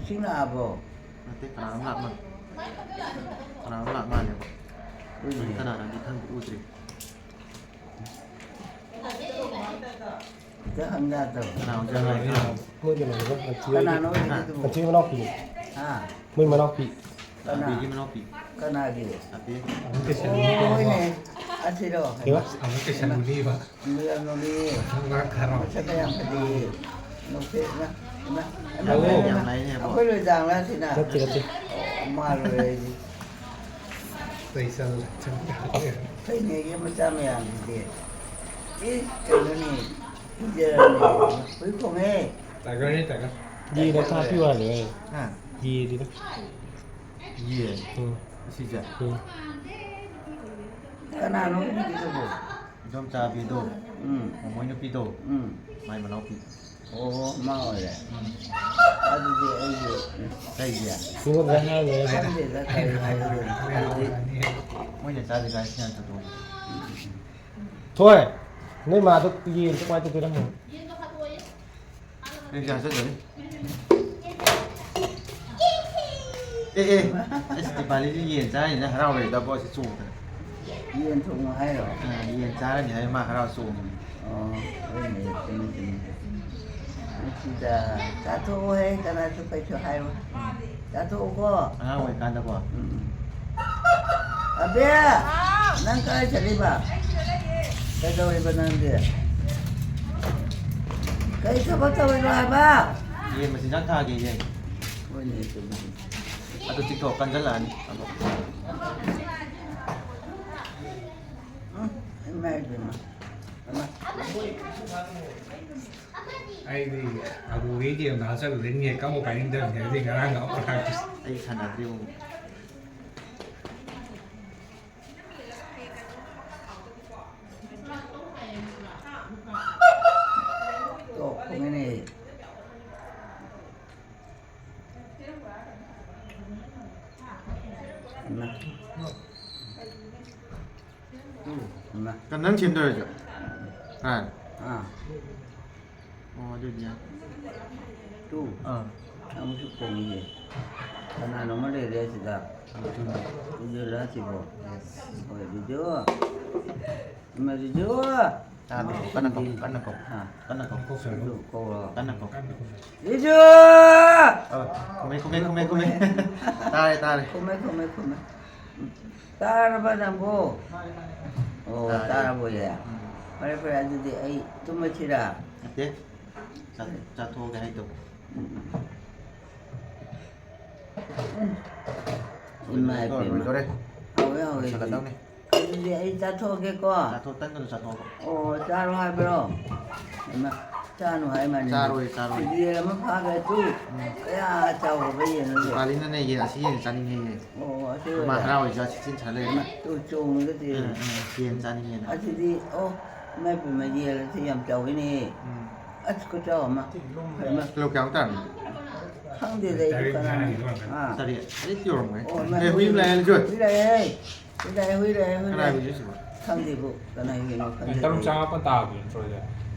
ꯏꯁꯤꯡ ꯂꯥꯛꯑꯕꯣ? ꯅꯠꯇꯦ, ꯀꯅꯥꯅꯣꯝ ꯂꯥꯛ ꯃꯥꯜꯂꯦ꯫ ꯀꯅꯥꯅꯣꯝ ꯂꯥꯛ ꯃꯥꯜꯂꯦꯕ꯫ ꯍꯣꯏꯅꯦ꯫ ꯀꯅꯥꯅꯣꯗꯤ ꯈꯪꯗꯦ, ꯎꯗ꯭ꯔꯤ꯫ ꯍꯦꯛꯇ ꯍꯪ ꯌꯥꯗ꯭ꯔꯣ? ꯀꯅꯥ ꯑꯣꯏꯖꯥꯠꯅꯣ? ꯃꯣꯏ ꯀꯩꯅꯣꯅꯤꯗ, ꯑꯟꯇꯤ ꯍꯣꯏꯒꯤ꯫ ꯀꯅꯥꯅꯣ ꯑꯣꯏꯗꯣꯏꯗꯨꯕꯣ? ꯑꯟꯇꯤ ꯃꯅꯥꯎꯄꯤꯅꯦ꯫ ꯍꯥ? ꯃꯣꯏ ꯃꯅꯥꯎꯄꯤ꯫ ꯀꯅꯥ? ꯑꯕꯤꯒꯤ ꯃꯅꯥꯎꯄꯤ꯫ ꯀꯅꯥꯒꯤ? ꯑꯕꯤ꯫ ꯑꯃꯨꯛ ꯀꯩꯁꯟ ꯑꯣ, ꯍꯣꯏꯅꯦ꯫ ꯑꯁꯤꯔꯣ? ꯀꯩꯕ? ꯑꯃꯨꯛ ꯀꯩꯁꯟ ꯍꯩꯃꯥ꯫ ꯅꯨꯃꯤꯕ꯫ ꯑꯃꯨꯛ ꯌꯥꯝ ꯅꯣꯛꯅꯤꯡꯉꯤ꯫ ꯑꯃꯨꯛ ꯈꯔ ꯃꯁꯛꯀ ꯌꯥꯝ ꯐꯖꯩꯌꯦ꯫ ꯅꯣꯛꯐꯦꯠꯅ꯫ ꯏꯃꯥ, ꯏꯃꯥ, ꯑꯣ꯫ ꯏꯃꯥ, ꯌꯥꯝ ꯂꯥꯏꯅꯦꯕꯣ꯫ ꯑꯩꯈꯣꯏ ꯂꯣꯏꯗꯥꯡꯂ ꯁꯤꯅ? ꯅꯠꯇꯦ, ꯅꯠꯇꯦ꯫ ꯑꯣ, ꯃꯥꯜꯂꯨꯔꯦ ꯑꯩꯗꯤ꯫ ꯆꯩ ꯆꯠꯂꯦ꯫ ꯐꯩꯅꯦꯒꯤ ꯃꯆꯥ ꯃꯌꯥꯝꯁꯤꯗꯤ꯫ ꯏꯁ, ꯀꯩꯅꯣꯅꯦ, ꯄꯤꯖꯔꯅꯤ꯫ ꯍꯨꯏ ꯈꯣꯡꯉꯦ꯫ ꯇꯥꯏꯒꯔꯅꯦ, ꯇꯥꯏꯒꯔ꯫ ꯌꯦꯟ ꯑꯝꯇ ꯍꯥꯞꯄꯤꯌꯨ ꯍꯥꯏꯕꯅꯦ ꯑꯩ꯫ ꯍꯥ? ꯌꯦꯟꯗꯨꯗ꯫ ꯌꯦꯟ? ꯎꯝ꯫ ꯑꯁꯤꯁꯦ? ꯎꯝ꯫ ꯀꯅꯥꯅꯣ ꯍꯧꯖꯤꯛꯀꯤꯗꯨꯕꯣ? ꯏꯗꯣꯝꯆꯥ ꯑꯕꯤꯗꯣ꯫ ꯎꯝ꯫ ꯃꯃꯣꯏ ꯅꯨꯄꯤꯗꯣ꯫ ꯎꯝ꯫ ꯃꯥꯏ ꯃꯅꯥꯎꯄꯤ꯫ ꯑꯣ, ꯃꯥ ꯑꯣꯏꯔꯦ꯫ ꯎꯝ꯫ ꯑꯗꯨꯗꯤ ꯑꯩꯁꯨ ꯀꯩꯒꯤ? ꯁꯤꯕꯣꯝꯁꯦ ꯑꯉꯥꯡ ꯑꯣꯏꯔꯦ꯫ ꯈꯪꯗꯦꯗ ꯀꯔꯤ ꯍꯥꯏꯒꯗꯣꯏꯅꯣ꯫ ꯑꯗꯨꯗꯤ ꯃꯣꯏꯅ ꯆꯥꯗ꯭ꯔꯤꯀꯥꯟ ꯁꯤꯅ ꯆꯠꯊꯣꯛꯑꯣ꯫ ꯊꯣꯏ, ꯅꯣꯏ ꯃꯥꯗꯣ ꯌꯦꯟꯗꯣ ꯀꯃꯥꯏꯅ ꯇꯧꯗꯣꯏꯅꯣ? ꯀꯩ ꯆꯥ ꯆꯠꯇꯣꯏꯅꯣ? ꯑꯦ, ꯑꯦ, ꯑꯁ, ꯗꯤꯄꯥꯂꯤꯁꯨ ꯌꯦꯟ ꯆꯥꯔꯤꯅ ꯍꯔꯥꯎꯔꯦꯗꯀꯣ, ꯁꯤ ꯆꯣꯡꯗꯅ꯫ ꯌꯦꯟ ꯊꯣꯡꯉꯣ ꯍꯥꯏꯔꯣ? ꯑ, ꯌꯦꯟ ꯆꯥꯔꯅꯤ ꯍꯥꯏ, ꯃꯥ ꯍꯔꯥꯎ ꯆꯣꯡꯉꯤ꯫ ꯑꯣ, ꯍꯣꯏꯅꯦ, ꯆꯨꯝꯃꯤ, ꯆꯨꯝꯃꯤ꯫ ꯅꯨꯡꯁꯤꯗ, ꯆꯥꯊꯣꯛꯑꯣꯍꯦ, ꯀꯅꯥꯁꯨ ꯀꯩꯁꯨ ꯍꯥꯏꯔꯣꯏ꯫ ꯆꯥꯊꯣꯛꯎꯀꯣ꯫ ꯑꯉꯥꯡ ꯑꯣꯏꯔꯤꯀꯥꯟꯗꯀꯣ꯫ ꯎꯝ, ꯎꯝ꯫ ꯑꯕꯦ! ꯍꯥꯎ! ꯅꯪ ꯀꯥꯏ ꯆꯠꯂꯤꯕ? ꯑꯩ ꯁꯤꯗ ꯂꯩꯌꯦ꯫ ꯀꯩꯗꯧꯔꯤꯕ ꯅꯪꯗꯤ? ꯀꯩ ꯊꯕꯛ ꯇꯧꯔꯤꯅꯣ ꯍꯥꯏꯕ? ꯌꯦꯟ ꯃꯆꯤꯟꯖꯥꯛ ꯊꯥꯒꯦꯌꯦ꯫ ꯍꯣꯏꯅꯦ, ꯆꯨꯝꯃꯤ꯫ ꯑꯗꯨ ꯆꯤꯛꯊꯣꯛ ꯀꯟꯖꯜꯂꯛꯑꯅꯤ ꯑꯃꯨꯛ꯫ ꯎꯝ, ꯏꯃꯥ ꯏꯕꯦꯝꯃ꯫ ꯏꯃꯥ꯫ ꯑꯩꯗꯤ ꯑꯒꯨꯒꯤ ꯒꯦꯝꯗ ꯍꯥꯞꯆꯜꯂꯨꯔꯦ, ꯅꯦꯠꯀ ꯑꯃꯨꯛ ꯄꯥꯏꯅꯤꯡꯗꯕꯅꯦ, ꯑꯗꯨꯗꯤ ꯉꯔꯥꯡꯒ ꯑꯃꯨꯛ ꯍꯥꯞꯄꯤ꯫ ꯑꯩ ꯁꯥꯟꯅꯗ꯭ꯔꯤ ꯑꯃꯨꯛ꯫ ꯇꯣꯛ ꯈꯣꯡꯉꯦꯅꯦ꯫ ꯏꯃꯥ꯫ ꯏꯃꯥ꯫ ꯀ-, ꯅꯪ ꯁꯦꯝꯗꯣꯏꯔꯁꯨ? ꯍꯥ? ꯑꯥ꯫ ꯑꯣ, ꯑꯗꯨꯗꯤ ꯌꯥꯏ꯫ ꯇꯨ꯫ ꯑꯥ꯫ ꯑꯃꯨꯛꯁꯨ ꯈꯣꯡꯉꯤꯌꯦ꯫ ꯀꯅꯥꯅꯣꯝꯃ ꯂꯩꯔꯦ ꯑꯁꯤꯗ꯫ ꯑꯗꯨꯅ꯫ ꯕꯤꯖꯨꯔꯥ ꯁꯤꯕꯣ? ꯌꯦꯁ꯫ ꯍꯣꯏ, ꯕꯤꯖꯨ꯫ ꯏꯃꯥ ꯕꯤꯖꯨ꯫ ꯇꯥꯗ꯭ꯔꯣ? ꯀꯟꯅ ꯀꯧ, ꯀꯟꯅ ꯀꯧ꯫ ꯍꯥ꯫ ꯀꯟꯅ ꯀꯧ꯫ ꯑꯗꯨ ꯀꯧꯔꯣ꯫ ꯀꯟꯅ ꯀꯧ꯫ ꯕꯤꯖꯨ! ꯑ, ꯈꯨꯝꯃꯦ, ꯈꯨꯝꯃꯦ, ꯈꯨꯝꯃꯦ, ꯈꯨꯝꯃꯦ꯫ ꯇꯥꯔꯦ, ꯇꯥꯔꯦ꯫ ꯈꯨꯝꯃꯦ, ꯈꯨꯝꯃꯦ, ꯈꯨꯝꯃꯦ꯫ ꯇꯥꯔꯕ ꯅꯪꯕꯨ? ꯑꯣ, ꯇꯥꯔꯦ꯫ ꯇꯥꯔꯕꯣꯌꯦ? ꯎꯝ꯫ ꯐꯔꯦ, ꯐꯔꯦ, ꯑꯗꯨꯗꯤ ꯑꯩ ꯇꯨꯝꯃꯁꯤꯔꯥ? ꯅꯠꯇꯦ꯫ ꯆꯥ-, ꯆꯥꯊꯣꯛꯑꯒꯦ ꯍꯥꯏꯗꯣ꯫ ꯎꯝ, ꯎꯝ꯫ ꯏꯃꯥ ꯂꯣꯏꯗꯣꯔꯦ, ꯏꯄꯦꯝꯃ꯫ ꯂꯣꯏꯗꯣꯔꯦ꯫ ꯍꯥꯎꯋꯦ, ꯍꯥꯎꯋꯦ꯫ ꯂꯣꯏꯁꯜꯂꯗꯧꯅꯦ꯫ ꯑꯗꯨꯗꯤ ꯑꯩ ꯆꯥꯊꯣꯛꯑꯒꯦꯀꯣ꯫ ꯆꯥꯊꯣꯛ-, ꯇꯟꯒꯗꯣ ꯆꯥꯊꯣꯛꯑꯒ꯫ ꯑꯣ, ꯆꯥꯔꯣ ꯍꯥꯏꯕ꯭ꯔꯣ? ꯏꯃꯥ꯫ ꯆꯥꯅꯨ ꯍꯥꯏ ꯃꯥꯅꯤ꯫ ꯆꯥꯔꯣꯏ, ꯆꯥꯔꯣꯏ꯫ ꯌꯦꯟ ꯑꯃ ꯐꯥꯈ꯭ꯔꯦ ꯇꯨ꯫ ꯎꯝ꯫ ꯀꯌꯥ ꯆꯥꯎꯔꯕ ꯌꯦꯟꯅꯣ ꯌꯦꯡꯉꯣ꯫ ꯀꯥꯂꯤꯅꯅꯦ ꯌꯦꯟ ꯑꯁꯤ ꯌꯦꯟ ꯆꯥꯅꯤꯡꯉꯦꯌꯦ꯫ ꯑꯣ, ꯑꯁꯤ ꯃꯥ ꯑꯣꯏꯔꯦ꯫ ꯍꯔꯥꯎꯔꯤꯁꯦ ꯁꯤꯛꯁꯇꯤꯟ ꯁꯥꯟꯅ ꯂꯩꯔꯦ꯫ ꯇꯨ ꯆꯣꯡꯉꯒꯗꯤ꯫ ꯎꯝ, ꯎꯝ, ꯌꯦꯟ ꯆꯥꯅꯤꯡꯉꯦꯅ꯫ ꯑꯁꯤꯗꯤ, ꯑꯣ, ꯏꯃꯥꯏ ꯄꯦꯝꯃ, ꯌꯦꯟ ꯑꯁꯤ ꯌꯥꯝ ꯆꯥꯎꯋꯤꯅꯦ꯫ ꯎꯝ꯫ ꯑꯁ, ꯈꯨꯆꯥꯎ ꯑꯃ꯫ ꯍꯩꯃ꯫ ꯀꯤꯂꯣ ꯀꯌꯥꯃꯨꯛ ꯇꯥꯔꯝꯅꯤ? ꯈꯪꯗꯦꯗ ꯑꯩꯁꯨ ꯀꯅꯥꯅꯣ꯫ ꯇꯔꯦꯠ? ꯑꯥ꯫ ꯇꯔꯦꯠ? ꯇꯔꯦꯠꯇꯤ ꯌꯧꯔꯝꯃꯣꯏ꯫ ꯑꯣ, ꯏꯃꯥꯏ, ꯑꯦ, ꯍꯨꯏ ꯑꯃ ꯂꯥꯛꯑꯦ, ꯂꯤꯆꯣꯏ꯫ ꯍꯨꯏ ꯂꯥꯛꯑꯦ꯫ ꯍꯨꯏ ꯂꯥꯛꯑꯦ, ꯍꯨꯏ ꯂꯥꯛꯑꯦ꯫ ꯀꯅꯥꯏ ꯍꯨꯏꯅꯣ ꯁꯤꯕꯣ? ꯈꯪꯗꯦꯕꯨ, ꯀꯅꯥꯏ ꯍꯨꯏꯅꯣ ꯈꯪꯗꯦ꯫ ꯇꯔꯨꯛ ꯆꯥꯃꯥꯄꯟ ꯇꯥꯕꯗꯨ ꯅꯠꯇ꯭ꯔꯣ ꯁꯤꯗ?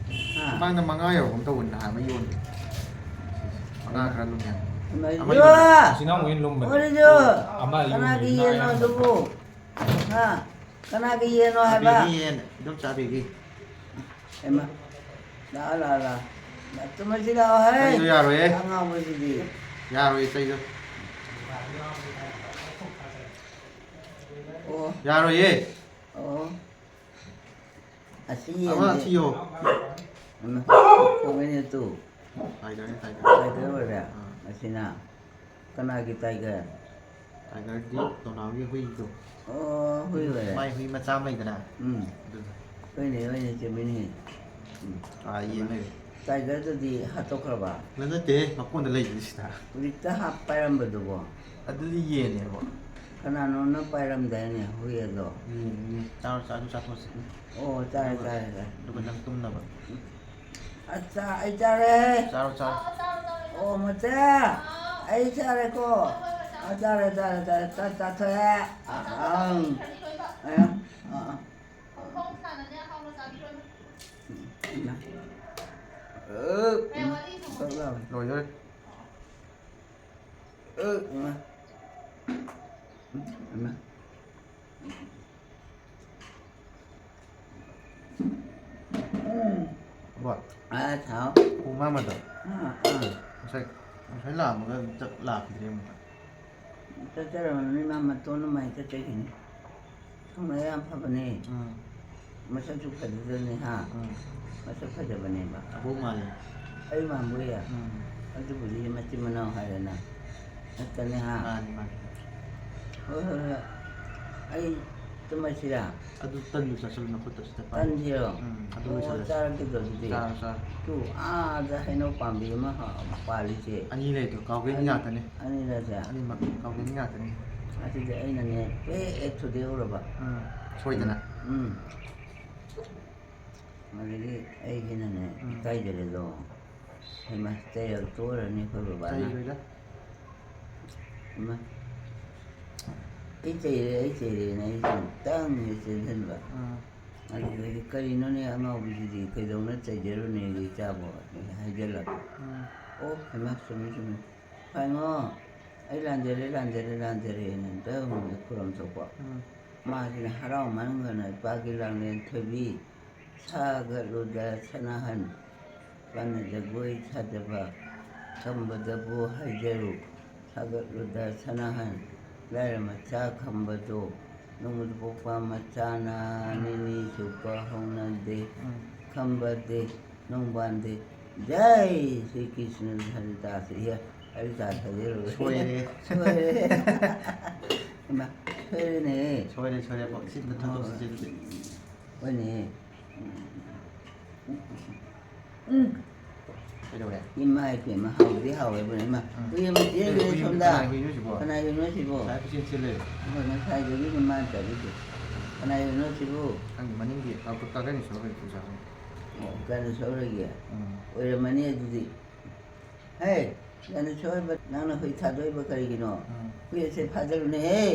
ꯍꯥ? ꯃꯃꯥꯡꯗ ꯃꯉꯥ ꯌꯧꯔꯒꯨꯝ ꯇꯧꯕꯅꯤ ꯅꯍꯥꯟ ꯑꯃ ꯌꯣꯟꯕꯗꯣ꯫ ꯃꯉꯥ ꯈꯔ ꯂꯨꯝꯃꯦ꯫ ꯏꯃꯥ ꯑꯃ ꯏꯕꯦꯝꯃ! ꯌꯣꯟꯕꯗꯣ꯫ ꯑꯁꯤꯅ ꯑꯃꯨꯛ ꯍꯦꯟꯅ ꯂꯨꯝꯕꯅꯦ꯫ ꯑꯣꯔꯤꯖꯣ! ꯑꯃ ꯀꯅꯥꯒꯤ ꯌꯣꯟꯕꯗꯨꯅ ꯌꯦꯟꯅꯣ ꯑꯌꯥꯝꯕ꯫ ꯑꯗꯨꯕꯨ? ꯍꯥ? ꯀꯅꯥꯒꯤ ꯌꯦꯟꯅꯣ ꯍꯥꯏꯕ? ꯑꯕꯤꯒꯤ ꯌꯦꯟ, ꯏꯗꯣꯝꯆꯥ ꯑꯕꯤꯒꯤ꯫ ꯍꯩꯃꯥ! ꯂꯥꯛꯑꯣ, ꯂꯥꯛꯑꯣ, ꯂꯥꯛꯑꯣ꯫ ꯂꯥꯛꯑꯣ, ꯇꯨꯝꯃꯁꯤ ꯂꯥꯛꯑꯣ, ꯍꯦ! ꯆꯩꯗꯣ ꯌꯥꯔꯣꯏꯍꯦ꯫ ꯑꯉꯥꯎꯕꯁꯤꯗꯤ꯫ ꯌꯥꯔꯣꯏꯌꯦ, ꯆꯩꯗꯣ꯫ ꯑꯣ꯫ ꯌꯥꯔꯣꯏꯌꯦ꯫ ꯑꯣ꯫ ꯑꯁꯤ ꯑꯃ ꯌꯦꯟꯁꯦ ꯊꯤꯌꯣ꯫ ꯍꯩꯃꯥ, ꯈꯣꯡꯉꯩꯅꯦ ꯇꯨ꯫ ꯇꯥꯏꯒꯔꯅꯦ, ꯇꯥꯏꯒꯔ꯫ ꯇꯥꯏꯒꯔ ꯑꯣꯏꯔꯦ? ꯑꯥ꯫ ꯑꯁꯤꯅ? ꯀꯅꯥꯒꯤ ꯇꯥꯏꯒꯔ? ꯇꯥꯏꯒꯔꯗꯤ ꯇꯣꯅꯥꯎꯒꯤ ꯍꯨꯏꯗꯣ꯫ ꯑꯣ, ꯍꯨꯏ ꯑꯣꯏꯔꯦ꯫ ꯃꯥꯏ ꯍꯨꯏ ꯃꯆꯥ ꯑꯃ ꯂꯩꯗꯅ? ꯎꯝ꯫ ꯑꯗꯨꯗꯣ꯫ ꯍꯣꯏꯅꯦ, ꯍꯣꯏꯅꯦ, ꯆꯨꯝꯃꯤꯅꯦ꯫ ꯎꯝ꯫ ꯑꯥ, ꯌꯦꯟ ꯂꯩꯔꯦ꯫ ꯇꯥꯏꯒꯔꯗꯨꯗꯤ ꯍꯥꯠꯇꯣꯛꯈ꯭ꯔꯕ? ꯅꯠꯇꯦꯍꯦ, ꯃꯀꯣꯟꯗ ꯂꯩꯕꯅꯤ ꯁꯤꯗ꯫ ꯍꯧꯖꯤꯛꯇ ꯍꯥꯞ-, ꯄꯥꯏꯔꯝꯕꯗꯨꯕꯣ? ꯑꯗꯨꯗꯤ ꯌꯦꯟꯅꯦꯕ꯫ ꯀꯅꯥꯅꯣꯝꯅ ꯄꯥꯏꯔꯝꯗꯥꯏꯅꯦ ꯍꯨꯏ ꯑꯗꯣ? ꯌꯦꯟꯅꯤꯅꯦ꯫ ꯆꯥꯔꯣ, ꯆꯥꯔꯣ, ꯑꯗꯨꯝ ꯆꯥꯊꯣꯛꯑꯁꯤ꯫ ꯑꯣ, ꯆꯥꯔꯦ, ꯑꯗꯨꯒ, ꯆꯥꯔꯦ, ꯆꯥꯔꯦ꯫ ꯑꯗꯨꯒ ꯅꯪ ꯇꯨꯝꯅꯕ꯫ ꯑꯠꯆꯥ, ꯑꯩ ꯆꯥꯔꯦ꯫ ꯆꯥꯔꯣ, ꯆꯥꯔꯣ꯫ ꯑꯣ, ꯃꯆꯦ, ꯑꯩ ꯆꯥꯔꯦꯀꯣ꯫ ꯑ, ꯆꯥꯔꯦ, ꯆꯥꯔꯦ, ꯆꯥꯔꯦ꯫ ꯆꯥꯛ ꯆꯥꯊꯣꯛꯑꯦ꯫ ꯑ, ꯑꯪ꯫ ꯑ, ꯑ, ꯑ꯫ ꯂꯣꯏꯗꯣꯔꯦ꯫ ꯑ, ꯏꯃꯥ꯫ ꯏꯃꯥ꯫ ꯎꯝ꯫ ꯍꯣꯏ꯫ ꯑ, ꯊꯥꯎ꯫ ꯄꯨꯡ ꯑꯃꯗ꯫ ꯑ, ꯑ꯫ ꯉꯁꯥꯏ, ꯉꯁꯥꯏ ꯂꯥꯛꯑꯝꯃꯒ ꯆꯠ-, ꯂꯥꯛꯈꯤꯗ꯭ꯔꯦ ꯑꯃꯨꯛꯀ꯫ ꯆꯠꯆꯔꯝꯃꯅꯤ, ꯃꯥ ꯃꯇꯣꯟ ꯑꯃ ꯍꯦꯛꯇ ꯆꯠꯈꯤꯅꯤ꯫ ꯊꯧꯅꯥ ꯌꯥꯝ ꯐꯕꯅꯦ꯫ ꯎꯝ꯫ ꯃꯁꯛꯁꯨ ꯐꯖꯗꯣꯏꯅꯦ, ꯍꯥ? ꯎꯝ꯫ ꯃꯁꯛ ꯐꯖꯕꯅꯦꯕ꯫ ꯑꯕꯣꯛ ꯃꯥꯜꯂꯦ꯫ ꯑꯩ ꯃꯥꯟꯕꯣꯏꯌꯦ? ꯎꯝ꯫ ꯑꯗꯨꯕꯨꯗꯤ ꯃꯆꯤꯟ ꯃꯅꯥꯎ ꯍꯥꯏꯔꯦꯅ꯫ ꯅꯠꯇꯅꯦ, ꯍꯥ? ꯃꯥꯅꯤ, ꯃꯥꯅꯤ꯫ ꯍꯣꯏ, ꯍꯣꯏ, ꯍꯣꯏ꯫ ꯑꯩ ꯇꯨꯝꯃꯁꯤꯔꯥ? ꯑꯗꯨ ꯇꯟꯗꯨ ꯆꯥꯁꯤꯜꯂꯨ ꯅꯈꯨꯠꯇ ꯁꯤꯗ ꯄꯥꯏ꯫ ꯇꯟꯁꯤꯔꯣ? ꯎꯝ, ꯑꯗꯨ ꯑꯣ, ꯂꯣꯏꯁꯤꯜꯂꯁꯤ꯫ ꯆꯥꯔꯛꯀꯦ ꯇꯧꯔꯤꯗꯤ꯫ ꯆꯥꯔꯣ, ꯆꯥꯔꯣ꯫ ꯇꯨ, ꯑꯥꯗ ꯍꯩꯅꯧ ꯄꯥꯝꯕꯤ ꯑꯃ ꯍ-, ꯄꯥꯜꯂꯤꯁꯦ꯫ ꯑꯅꯤ ꯂꯩꯗꯣ, ꯀꯥꯎꯒꯦꯅꯤ ꯉꯥꯛꯇꯅꯤ꯫ ꯑꯅꯤꯔꯁꯦ꯫ ꯑꯅꯤꯃꯛ ꯀꯥꯎꯒꯦꯅꯤ ꯉꯥꯛꯇꯅꯤ꯫ ꯑꯁꯤꯗꯤ ꯑꯩꯅꯅꯦ, ꯄꯦꯛ ꯍꯦꯛ ꯊꯨꯗꯦꯛꯎꯔꯕ꯫ ꯎꯝ, ꯁꯣꯏꯗꯅ꯫ ꯎꯝ꯫ ꯑꯗꯒꯤ ꯑꯩꯁꯤꯅꯅꯦ, ꯎꯝ꯫ ꯏꯀꯥꯏꯖꯔꯦꯗꯣ꯫ ꯍꯩꯃꯥ, ꯆꯩꯔꯛꯇꯣꯔꯅꯤ ꯑꯩꯈꯣꯏ ꯕꯕꯥꯅ꯫ ꯆꯩꯔꯣꯏꯗ꯫ ꯏꯃꯥ, ꯑꯩ ꯆꯩꯔꯦ, ꯑꯩ ꯆꯩꯔꯦꯅ ꯑꯩꯁꯦ ꯑꯃꯨꯛꯇꯪ ꯍꯦꯛ ꯆꯦꯟꯁꯤꯟꯕ꯫ ꯎꯝ꯫ ꯑꯗꯨꯗꯒꯤ, "ꯀꯔꯤꯅꯣꯅꯦ ꯑꯉꯥꯎꯕꯤꯁꯤꯗꯤ, ꯀꯩꯗꯧꯅ ꯆꯩꯖꯔꯨꯅꯦꯒꯦ ꯏꯆꯥꯕꯣ?" ꯑꯩ ꯍꯥꯏꯖꯜꯂꯛꯄ꯫ ꯎꯝ꯫ "ꯑꯣ, ꯍꯩꯃꯥ, ꯆꯨꯝꯃꯤ, ꯆꯨꯝꯃꯤ꯫ ꯐꯩꯉꯣ, ꯑꯩ ꯂꯥꯟꯖꯔꯦ, ꯂꯥꯟꯖꯔꯦ, ꯂꯥꯟꯖꯔꯦꯅ ꯑꯝꯇꯪ ꯈꯨꯔꯨꯝ ꯊꯣꯛꯄ꯫ ꯎꯝ꯫ ꯃꯥꯁꯤꯅ ꯍꯔꯥꯎꯃꯟꯗꯅ ꯏꯄꯥꯒꯤ ꯂꯥꯡꯂꯦꯟ ꯊꯣꯏꯕꯤ, ꯁꯥꯒꯠꯂꯨꯗ ꯁꯅꯥꯍꯟ, ꯄꯥꯟꯅ ꯖꯒꯣꯏ ꯁꯥꯖꯕ ꯈꯝꯕꯗꯕꯨ ꯍꯥꯏꯖꯔꯨ꯫ ꯁꯥꯒꯠꯂꯨꯗ ꯁꯅꯥꯍꯟ, ꯂꯥꯏꯔ ꯃꯆꯥ ꯈꯝꯕꯗꯣ, ꯅꯣꯡꯃꯗ ꯄꯣꯛꯄ ꯃꯆꯥꯅ ꯅꯤꯅꯤ ꯁꯨꯕ ꯍꯧꯅꯗꯦ꯫ ꯎꯝ꯫ ꯈꯝꯕꯗꯦ, ꯅꯣꯡꯕꯥꯟꯗꯦ, ꯖꯥꯏ ꯁ꯭ꯔꯤ ꯀ꯭ꯔꯤꯁꯅ ꯍꯔꯤꯗꯥꯁ꯫ ꯏꯍꯦ, ꯍꯔꯤꯗꯥꯁ ꯍꯥꯏꯖꯔꯨꯔꯦ꯫ ꯁꯣꯏꯔꯦ꯫ ꯁꯣꯏꯔꯦ꯫ ꯏꯃꯥ, ꯁꯣꯏꯔꯦꯅꯦ꯫ ꯁꯣꯏꯔꯦ, ꯁꯣꯏꯔꯦ꯫ ꯁꯤꯗ ꯊꯥꯗꯣꯛꯁꯤ, ꯁꯤꯗꯤ꯫ ꯍꯣꯏꯅꯦ꯫ ꯎꯝ꯫ ꯀꯩꯗꯧꯔꯦ? ꯏꯃꯥ ꯏꯄꯦꯝꯃ, ꯍꯥꯎꯗꯤ ꯍꯥꯎꯋꯦꯕ, ꯏꯃꯥ꯫ ꯎꯝ꯫ ꯍꯨꯏ ꯑꯃ ꯆꯦꯟꯈ꯭ꯔꯦ ꯍꯨꯏ, ꯁꯣꯝꯗ꯫ ꯀꯅꯥꯏ ꯍꯨꯏꯅꯣ ꯁꯤꯕꯣ? ꯀꯅꯥꯏ ꯍꯨꯏꯅꯣ ꯁꯤꯕꯣ? ꯉꯁꯥꯏ ꯀꯣꯏꯆꯦꯟ ꯆꯦꯜꯂꯦ꯫ ꯍꯣꯏ, ꯉꯁꯥꯏꯗꯒꯤꯅꯤ ꯃꯥꯅ ꯆꯠꯂꯤꯁꯦ꯫ ꯀꯅꯥꯏ ꯍꯨꯏꯅꯣ ꯁꯤꯕꯨ? ꯈꯪꯗꯦ, ꯃꯅꯤꯡꯒꯤ, ꯑ, ꯀꯥꯒꯟ ꯁꯣꯏꯕꯒꯤ ꯄꯨꯖꯥ ꯍꯣꯏ꯫ ꯑꯣ, ꯀꯥꯒꯟ ꯁꯣꯏꯕꯒꯤ? ꯎꯝ꯫ ꯑꯣꯏꯔꯝꯃꯅꯤ ꯑꯗꯨꯗꯤ꯫ ꯍꯦ, ꯀꯥꯒꯟ ꯁꯣꯏꯕ, ꯅꯪꯅ ꯍꯨꯏ ꯊꯥꯗꯣꯛꯏꯕ ꯀꯔꯤꯒꯤꯅꯣ? ꯎꯝ꯫ ꯍꯨꯏ ꯑꯁꯦ ꯐꯥꯖꯔꯨꯅꯦꯍꯦ꯫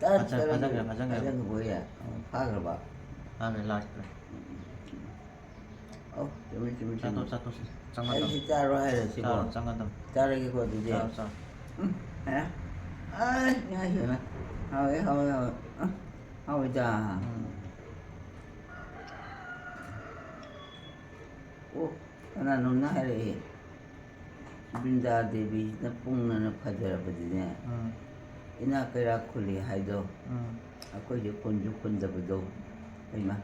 ꯇꯠ ꯐꯥꯖ-, ꯇꯠꯂꯝꯃꯦ꯫ ꯐꯥꯖꯈ꯭ꯔꯦ, ꯐꯥꯖꯈ꯭ꯔꯦ꯫ ꯐꯥꯖꯈ꯭ꯔꯕꯣꯌꯦ? ꯑꯣ, ꯐꯥꯈ꯭ꯔꯕ? ꯐꯥꯈ꯭ꯔꯦ, ꯂꯥꯛꯈ꯭ꯔꯦ꯫ ꯑꯣ, ꯆꯨꯝꯃꯤ, ꯆꯨꯝꯃꯤ, ꯆꯨꯝꯃꯤ꯫ ꯆꯥꯊꯣꯛ, ꯆꯥꯊꯣꯛꯁꯤ꯫ ꯆꯪꯉꯗꯝ꯫ ꯑꯩꯁꯤ ꯆꯥꯔꯣ ꯍꯥꯏꯔꯣ ꯁꯤꯕꯣ? ꯆꯥꯔꯣ, ꯆꯪꯉꯗꯝ꯫ ꯆꯥꯔꯒꯦꯀꯣ ꯑꯗꯨꯗꯤ꯫ ꯆꯥꯔꯣ, ꯆꯥꯔꯣ꯫ ꯎꯝ, ꯍꯦ? ꯑꯥꯏ, ꯏꯃꯥꯏ ꯄꯦꯝꯃ꯫ ꯍꯥꯎꯋꯦ, ꯍꯥꯎꯋꯦ, ꯍꯥꯎꯋꯦ꯫ ꯎꯝ, ꯍꯥꯎꯋꯤꯗ꯫ ꯎꯝ꯫ ꯑꯣ, ꯀꯅꯥꯅꯣꯝꯅ ꯍꯥꯏꯔꯛꯑꯦ꯫ ꯕ꯭ꯔꯤꯟꯗꯥ ꯗꯦꯕꯤꯁꯤꯅ ꯄꯨꯡꯅꯅ ꯐꯖꯔꯕꯗꯤꯅꯦ꯫ ꯎꯝ꯫ ꯏꯅꯥꯛ ꯀꯩꯔꯥꯛ ꯈꯨꯜꯂꯤ ꯍꯥꯏꯗꯣ꯫ ꯎꯝ꯫ ꯑꯩꯈꯣꯏꯁꯦ ꯈꯨꯟꯁꯨ ꯈꯨꯟꯗꯕꯗꯣ꯫ ꯍꯩꯃꯥ,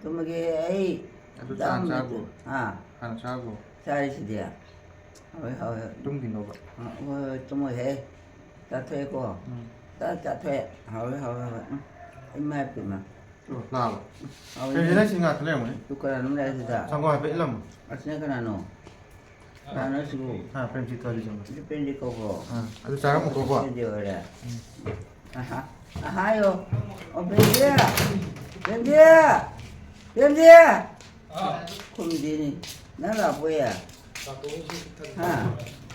ꯇꯨꯝꯃꯒꯦ ꯑꯩ꯫ ꯑꯗꯨ ꯆꯥ ꯆꯥꯕꯨ? ꯑꯥ꯫ ꯍꯥꯟꯅ ꯆꯥꯕꯨ? ꯆꯥꯔꯤꯁꯤꯗꯤ꯫ ꯍꯥꯎꯋꯦ, ꯍꯥꯎꯋꯦ꯫ ꯇꯨꯝꯈꯤꯅꯣꯕ꯫ ꯑꯥ, ꯍꯣꯏ, ꯍꯣꯏ, ꯇꯨꯝꯃꯣꯏꯍꯦ꯫ ꯆꯥꯊꯣꯛꯑꯦꯀꯣ꯫ ꯎꯝ꯫ ꯆꯥ-, ꯆꯥꯊꯣꯛꯑꯦ꯫ ꯍꯥꯎꯋꯦ, ꯍꯥꯎꯋꯦ, ꯍꯥꯎꯋꯦ꯫ ꯎꯝ꯫ ꯏꯃꯥ ꯏꯄꯦꯝꯃ꯫ ꯑꯣ, ꯂꯥꯛꯑꯕ? ꯍꯥꯎꯏꯅꯦ꯫ ꯀꯩꯅꯣ ꯅꯪ ꯁꯤ ꯉꯥꯛꯇ ꯂꯩꯔꯝꯒꯅꯤ? ꯇꯨ ꯀꯅꯥꯅꯣꯝ ꯂꯥꯛꯑꯦ ꯁꯤꯗ꯫ ꯁꯪꯒꯣꯝ ꯍꯥꯏꯐꯦꯠ ꯏꯜꯂꯝꯃꯣ꯫ ꯑꯁꯤꯅ ꯀꯅꯥꯅꯣ? ꯀꯅꯥꯅꯣ ꯁꯤꯕꯨ? ꯍꯥ, ꯄ꯭ꯔꯦꯝꯖꯤꯠ ꯀꯧꯔꯤ ꯁꯪꯒꯣꯝ꯫ ꯁꯤ ꯄ꯭ꯔꯦꯝꯖꯤꯠ ꯀꯧꯕ꯭ꯔꯣ? ꯑꯥ, ꯑꯗꯨ ꯆꯥꯔꯝꯃꯨꯀꯣꯀꯣ꯫ ꯄ꯭ꯔꯦꯝꯖꯤꯠ ꯑꯣꯏꯔꯦ꯫ ꯑꯍꯥ, ꯑꯍꯥꯏꯌꯣ꯫ ꯑꯣ, ꯄ꯭ꯔꯦꯝꯖꯤꯠ! ꯄ꯭ꯔꯦꯝꯖꯤꯠ! ꯄ꯭ꯔꯦꯝꯖꯤꯠ! ꯈꯨꯝꯗꯦꯅꯦ꯫ ꯅꯪ ꯂꯥꯛꯄꯣꯏꯌꯦ? ꯍꯥ?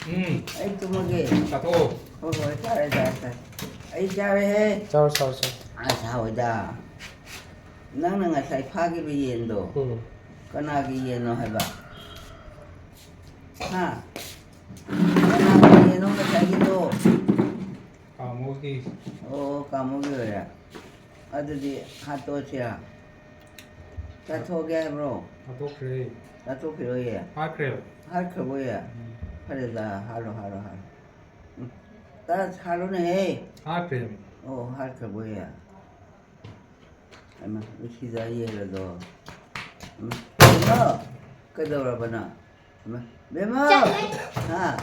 ꯎꯝ꯫ ꯑꯩ ꯇꯨꯝꯃꯒꯦ꯫ ꯆꯥꯊꯣꯛꯑꯣ꯫ ꯍꯣꯏ, ꯍꯣꯏ, ꯆꯥꯔꯦ, ꯆꯥꯔꯦ, ꯆꯥꯔꯦ꯫ ꯑꯩ ꯆꯥꯔꯦꯍꯦ꯫ ꯆꯥꯔꯣ, ꯆꯥꯔꯣ, ꯆꯥꯔꯣ꯫ ꯑꯁ, ꯍꯥꯎꯋꯤꯗ꯫ ꯅꯪꯅ ꯉꯁꯥꯏ ꯐꯥꯈꯤꯕ ꯌꯦꯟꯗꯣ, ꯎꯝ꯫ ꯀꯅꯥꯒꯤ ꯌꯦꯟꯅꯣ ꯍꯥꯏꯕ? ꯍꯥ? ꯀꯅꯥꯒꯤ ꯌꯦꯟꯅꯣ ꯉꯁꯥꯏꯒꯤꯗꯣ? ꯀꯥꯃꯣꯒꯤ꯫ ꯑꯣ, ꯀꯥꯃꯣꯒꯤ ꯑꯣꯏꯔꯦ꯫ ꯑꯗꯨꯗꯤ ꯍꯥꯠꯇꯣꯛꯑꯁꯤꯔꯥ? ꯆꯥꯊꯣꯛꯑꯒꯦ ꯍꯥꯏꯕ꯭ꯔꯣ? ꯍꯥꯠꯇꯣꯛꯈ꯭ꯔꯦ꯫ ꯆꯥꯊꯣꯛꯈꯤꯔꯣꯏꯌꯦ꯫ ꯍꯥꯠꯈ꯭ꯔꯦ꯫ ꯍꯥꯠꯈ꯭ꯔꯕꯣꯏꯌꯦ? ꯎꯝ꯫ ꯐꯔꯦꯗ, ꯍꯥꯠꯂꯣ, ꯍꯥꯠꯂꯣ, ꯍꯥꯠꯂꯣ꯫ ꯎꯝ꯫ ꯇ ꯍꯥꯠꯂꯣꯅꯦꯍꯦ꯫ ꯍꯥꯠꯈ꯭ꯔꯦ꯫ ꯑꯣ, ꯍꯥꯠꯈ꯭ꯔꯕꯣꯏꯌꯦ? ꯍꯩꯃꯥ, ꯅꯨꯡꯁꯤꯗ ꯌꯦꯜ ꯑꯗꯣ꯫ ꯎꯝ꯫ ꯀꯩꯅꯣ? ꯀꯩꯗꯧꯔꯕ ꯅꯪ? ꯍꯩꯃꯥ, ꯕꯦꯝꯃ! ꯍꯥ?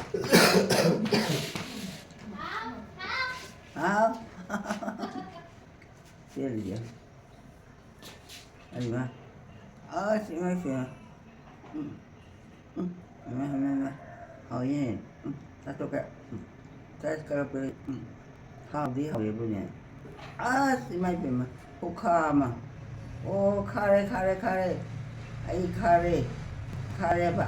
ꯍꯥꯎ? ꯆꯦꯜꯂꯤꯁꯦ꯫ ꯍꯩꯃꯥ꯫ ꯑꯁ, ꯏꯃꯥ, ꯏꯃꯥ꯫ ꯎꯝ꯫ ꯎꯝ, ꯍꯩꯃꯥ, ꯍꯩꯃꯥ, ꯍꯩꯃꯥ꯫ ꯍꯥꯎꯏꯅꯦ꯫ ꯎꯝ, ꯆꯥꯊꯣꯛꯀꯦ꯫ ꯎꯝ, ꯆꯥꯁꯤ ꯀꯜꯂꯛꯄꯗ, ꯎꯝ, ꯍꯥꯎꯗꯤ ꯍꯥꯎꯋꯦꯕꯨꯅꯦ꯫ ꯑꯁ, ꯏꯃꯥ ꯏꯄꯦꯝꯃ, ꯈꯨꯈꯥ ꯑꯃ꯫ ꯑꯣ, ꯈꯥꯔꯦ, ꯈꯥꯔꯦ, ꯈꯥꯔꯦ꯫ ꯑꯩ ꯈꯥꯔꯦ꯫ ꯈꯥꯔꯦꯕ꯫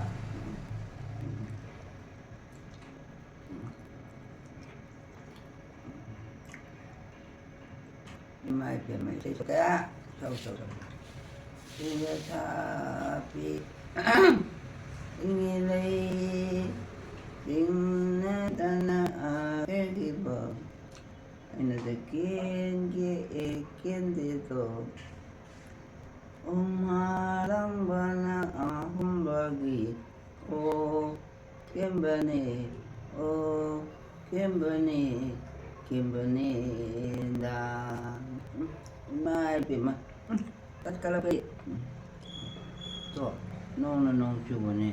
ꯏꯃꯥ ꯏꯄꯦꯝꯃ, ꯏꯁꯩ ꯁꯛ-, ꯁꯛ-, ꯁꯛ-, ꯁꯛ-, ꯁꯤꯗ ꯁꯥꯄꯤ ꯏꯪꯉꯦ ꯂꯩ ꯆꯤꯡꯅꯗꯅ ꯑꯥ ꯀꯩꯕꯣ? ꯑꯩꯅ ꯀꯦꯟꯒꯦ ꯑꯦ ꯀꯦꯟꯗꯦꯗꯣ꯫ ꯎꯃꯥ ꯂꯪꯕꯅ ꯑꯍꯨꯝꯕꯒꯤ ꯑꯣ ꯀꯦꯝꯕꯅꯦ, ꯑꯣ ꯀꯦꯝꯕꯅꯦ, ꯀꯦꯝꯕꯅꯦꯗ꯫ ꯎꯝ, ꯏꯃꯥ ꯏꯄꯦꯝꯃ, ꯎꯝ, ꯇꯠꯈꯠꯂꯛꯄꯩ꯫ ꯎꯝ꯫ ꯇꯣ, ꯅꯣꯡꯅ ꯅꯣꯡ ꯆꯨꯕꯅꯦ꯫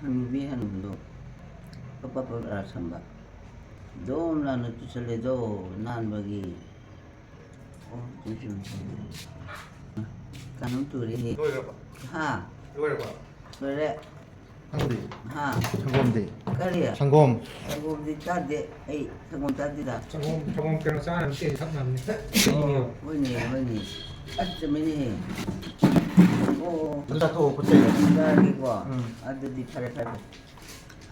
ꯍꯅꯨꯕꯤ ꯍꯅꯨꯕꯗꯣ ꯄꯞ ꯄꯞ ꯄꯞ ꯔꯥ ꯁꯝꯕ꯫ ꯗꯣꯝ ꯂꯥꯎꯅ ꯆꯨꯁꯜꯂꯦꯗꯣ ꯅꯥꯟꯕꯒꯤ꯫ ꯑꯣ, ꯆꯨꯝꯃꯤ, ꯆꯨꯝꯃꯤ, ꯆꯨꯝꯃꯤ꯫ ꯀꯩꯅꯣꯝ ꯇꯨꯔꯦꯅꯦ꯫ ꯂꯣꯏꯔꯕ? ꯍꯥ? ꯂꯣꯏꯔꯕ? ꯂꯣꯏꯔꯦ꯫ ꯅꯪꯗꯤ? ꯍꯥ? ꯁꯪꯒꯣꯝꯗꯤ? ꯀꯔꯤ? ꯁꯪꯒꯣꯝ꯫ ꯁꯪꯒꯣꯝꯗꯤ ꯆꯥꯗꯦ꯫ ꯑꯩ ꯁꯪꯒꯣꯝ ꯆꯥꯗꯦꯗ꯫ ꯁꯪꯒꯣꯝ, ꯁꯪꯒꯣꯝ ꯀꯩꯅꯣ ꯆꯥꯅꯕ ꯆꯦꯡ ꯊꯛꯅꯕꯅꯤ꯫ ꯑꯣ, ꯍꯣꯏꯅꯦ, ꯍꯣꯏꯅꯦ꯫ ꯑꯁ, ꯆꯨꯝꯃꯤꯅꯦꯍꯦ꯫ ꯑꯣ, ꯑꯣ꯫ ꯑꯗꯨ ꯆꯥꯊꯣꯛꯑꯣ, ꯈꯨꯠ ꯆꯩꯌꯣ꯫ ꯆꯥꯔꯒꯦꯀꯣ꯫ ꯎꯝ꯫ ꯑꯗꯨꯗꯤ ꯐꯔꯦ, ꯐꯔꯦ꯫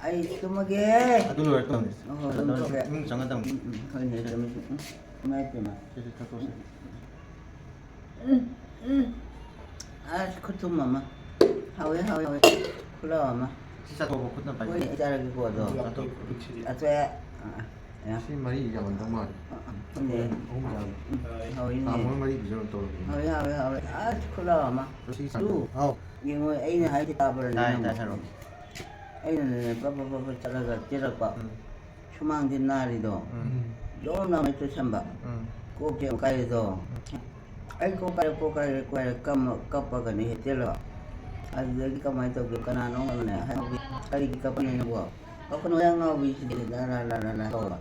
ꯑꯩ ꯇꯨꯝꯃꯒꯦ꯫ ꯑꯗꯨ ꯂꯣꯏꯔ ꯇꯧꯔꯁꯤ꯫ ꯑꯣ, ꯍꯣꯏ, ꯑꯗꯨ ꯇꯨꯝꯊꯣꯛꯀꯦ꯫ ꯏꯃꯨꯡ ꯆꯪꯉ ꯇꯧꯔꯁꯤ꯫ ꯎꯝ, ꯎꯝ, ꯍꯣꯏꯅꯦ, ꯆꯨꯝꯃꯤ, ꯆꯨꯝꯃꯤ꯫ ꯎꯝ, ꯏꯃꯥ ꯏꯄꯦꯝꯃ꯫ ꯁꯦ, ꯁꯦ, ꯊꯛꯇꯣꯛꯑꯣ, ꯁꯦ꯫ ꯎꯝ, ꯎꯝ꯫ ꯑꯁ, ꯈꯨꯊꯨꯝ ꯑꯃ꯫ ꯍꯥꯎꯋꯦ, ꯍꯥꯎꯋꯦ, ꯍꯥꯎꯋꯦ꯫ ꯈꯨꯂꯥꯎ ꯑꯃ꯫ ꯁꯤ ꯆꯥꯊꯣꯛꯑꯣ, ꯈꯨꯠꯅ ꯄꯥꯏ꯫ ꯍꯣꯏꯅꯦ, ꯑꯩ ꯆꯥꯔꯒꯦꯀꯣ, ꯑꯗꯣ꯫ ꯆꯥꯊꯣꯛꯑꯣ꯫ ꯆꯥꯊꯣꯛꯑꯦ꯫ ꯑ, ꯑ, ꯁꯤ ꯃꯔꯤ ꯌꯥꯝꯃꯝꯗꯧ ꯃꯥꯜꯂꯦ꯫ ꯑ, ꯑ, ꯍꯣꯏꯅꯦ꯫ ꯑꯍꯨꯝ ꯌꯥꯝꯃꯦ꯫ ꯎꯝ, ꯍꯥꯎꯋꯤꯅꯦ꯫ ꯇꯥꯃꯣꯅ ꯃꯔꯤ ꯄꯤꯖꯔꯣ ꯇꯧꯔꯒꯦ꯫ ꯍꯥꯎꯋꯦ, ꯍꯥꯎꯋꯦ, ꯍꯥꯎꯋꯦ꯫ ꯑꯁ, ꯈꯨꯂꯥꯎ ꯑꯃ꯫ ꯁꯤ ꯇꯨ꯫ ꯍꯥꯎ꯫ ꯌꯦꯡꯉꯣ, ꯑꯩꯅ ꯍꯥꯏꯁꯦ ꯇꯥꯕ꯭ꯔꯥ ꯇꯥꯏ, ꯅꯪ? ꯇꯥꯏ, ꯍꯥꯏꯔꯛꯑꯣ꯫ ꯑꯩꯅꯅꯦ ꯄꯞ ꯄꯞ ꯄꯞ ꯄꯞ ꯆꯠꯂꯒ ꯆꯦꯜꯂꯛꯄ꯫ ꯎꯝ꯫ ꯁꯨꯃꯥꯡꯗꯤ ꯅꯥꯔꯤꯗꯣ꯫ ꯎꯝ꯫ ꯖꯣꯝ ꯂꯥꯎꯅ ꯇꯨꯁꯟꯕ꯫ ꯎꯝ꯫ ꯀꯣꯛꯁꯦ ꯌꯥꯝ ꯀꯥꯏꯔꯦꯗꯣ꯫ ꯎꯝ꯫ ꯑꯩ ꯀꯣꯛ ꯀꯥꯏꯔꯦ, ꯀꯣꯛ ꯀꯥꯏꯔꯦ, ꯀꯣꯛ ꯀꯥꯏꯔꯦ ꯀꯝꯃ-, ꯀꯞꯄꯒꯅꯦ ꯍꯦꯛ ꯆꯦꯜꯂꯕ꯫ ꯑꯗꯨꯗꯒꯤ ꯀꯃꯥꯏꯅ ꯇꯧꯒꯦ? ꯀꯅꯥꯅꯣ ꯑꯃꯅꯦ ꯍꯥꯏ-, "ꯀꯔꯤꯒꯤ ꯀꯞꯄꯅꯣ ꯅꯪꯕꯣ?" "ꯀꯞꯀꯅꯣ, ꯑꯉꯥꯡ ꯉꯥꯎꯕꯤꯁꯤꯗꯤ ꯂꯥ ꯂꯥ ꯂꯥ ꯂꯥ ꯂꯥ" ꯇꯧꯕ꯫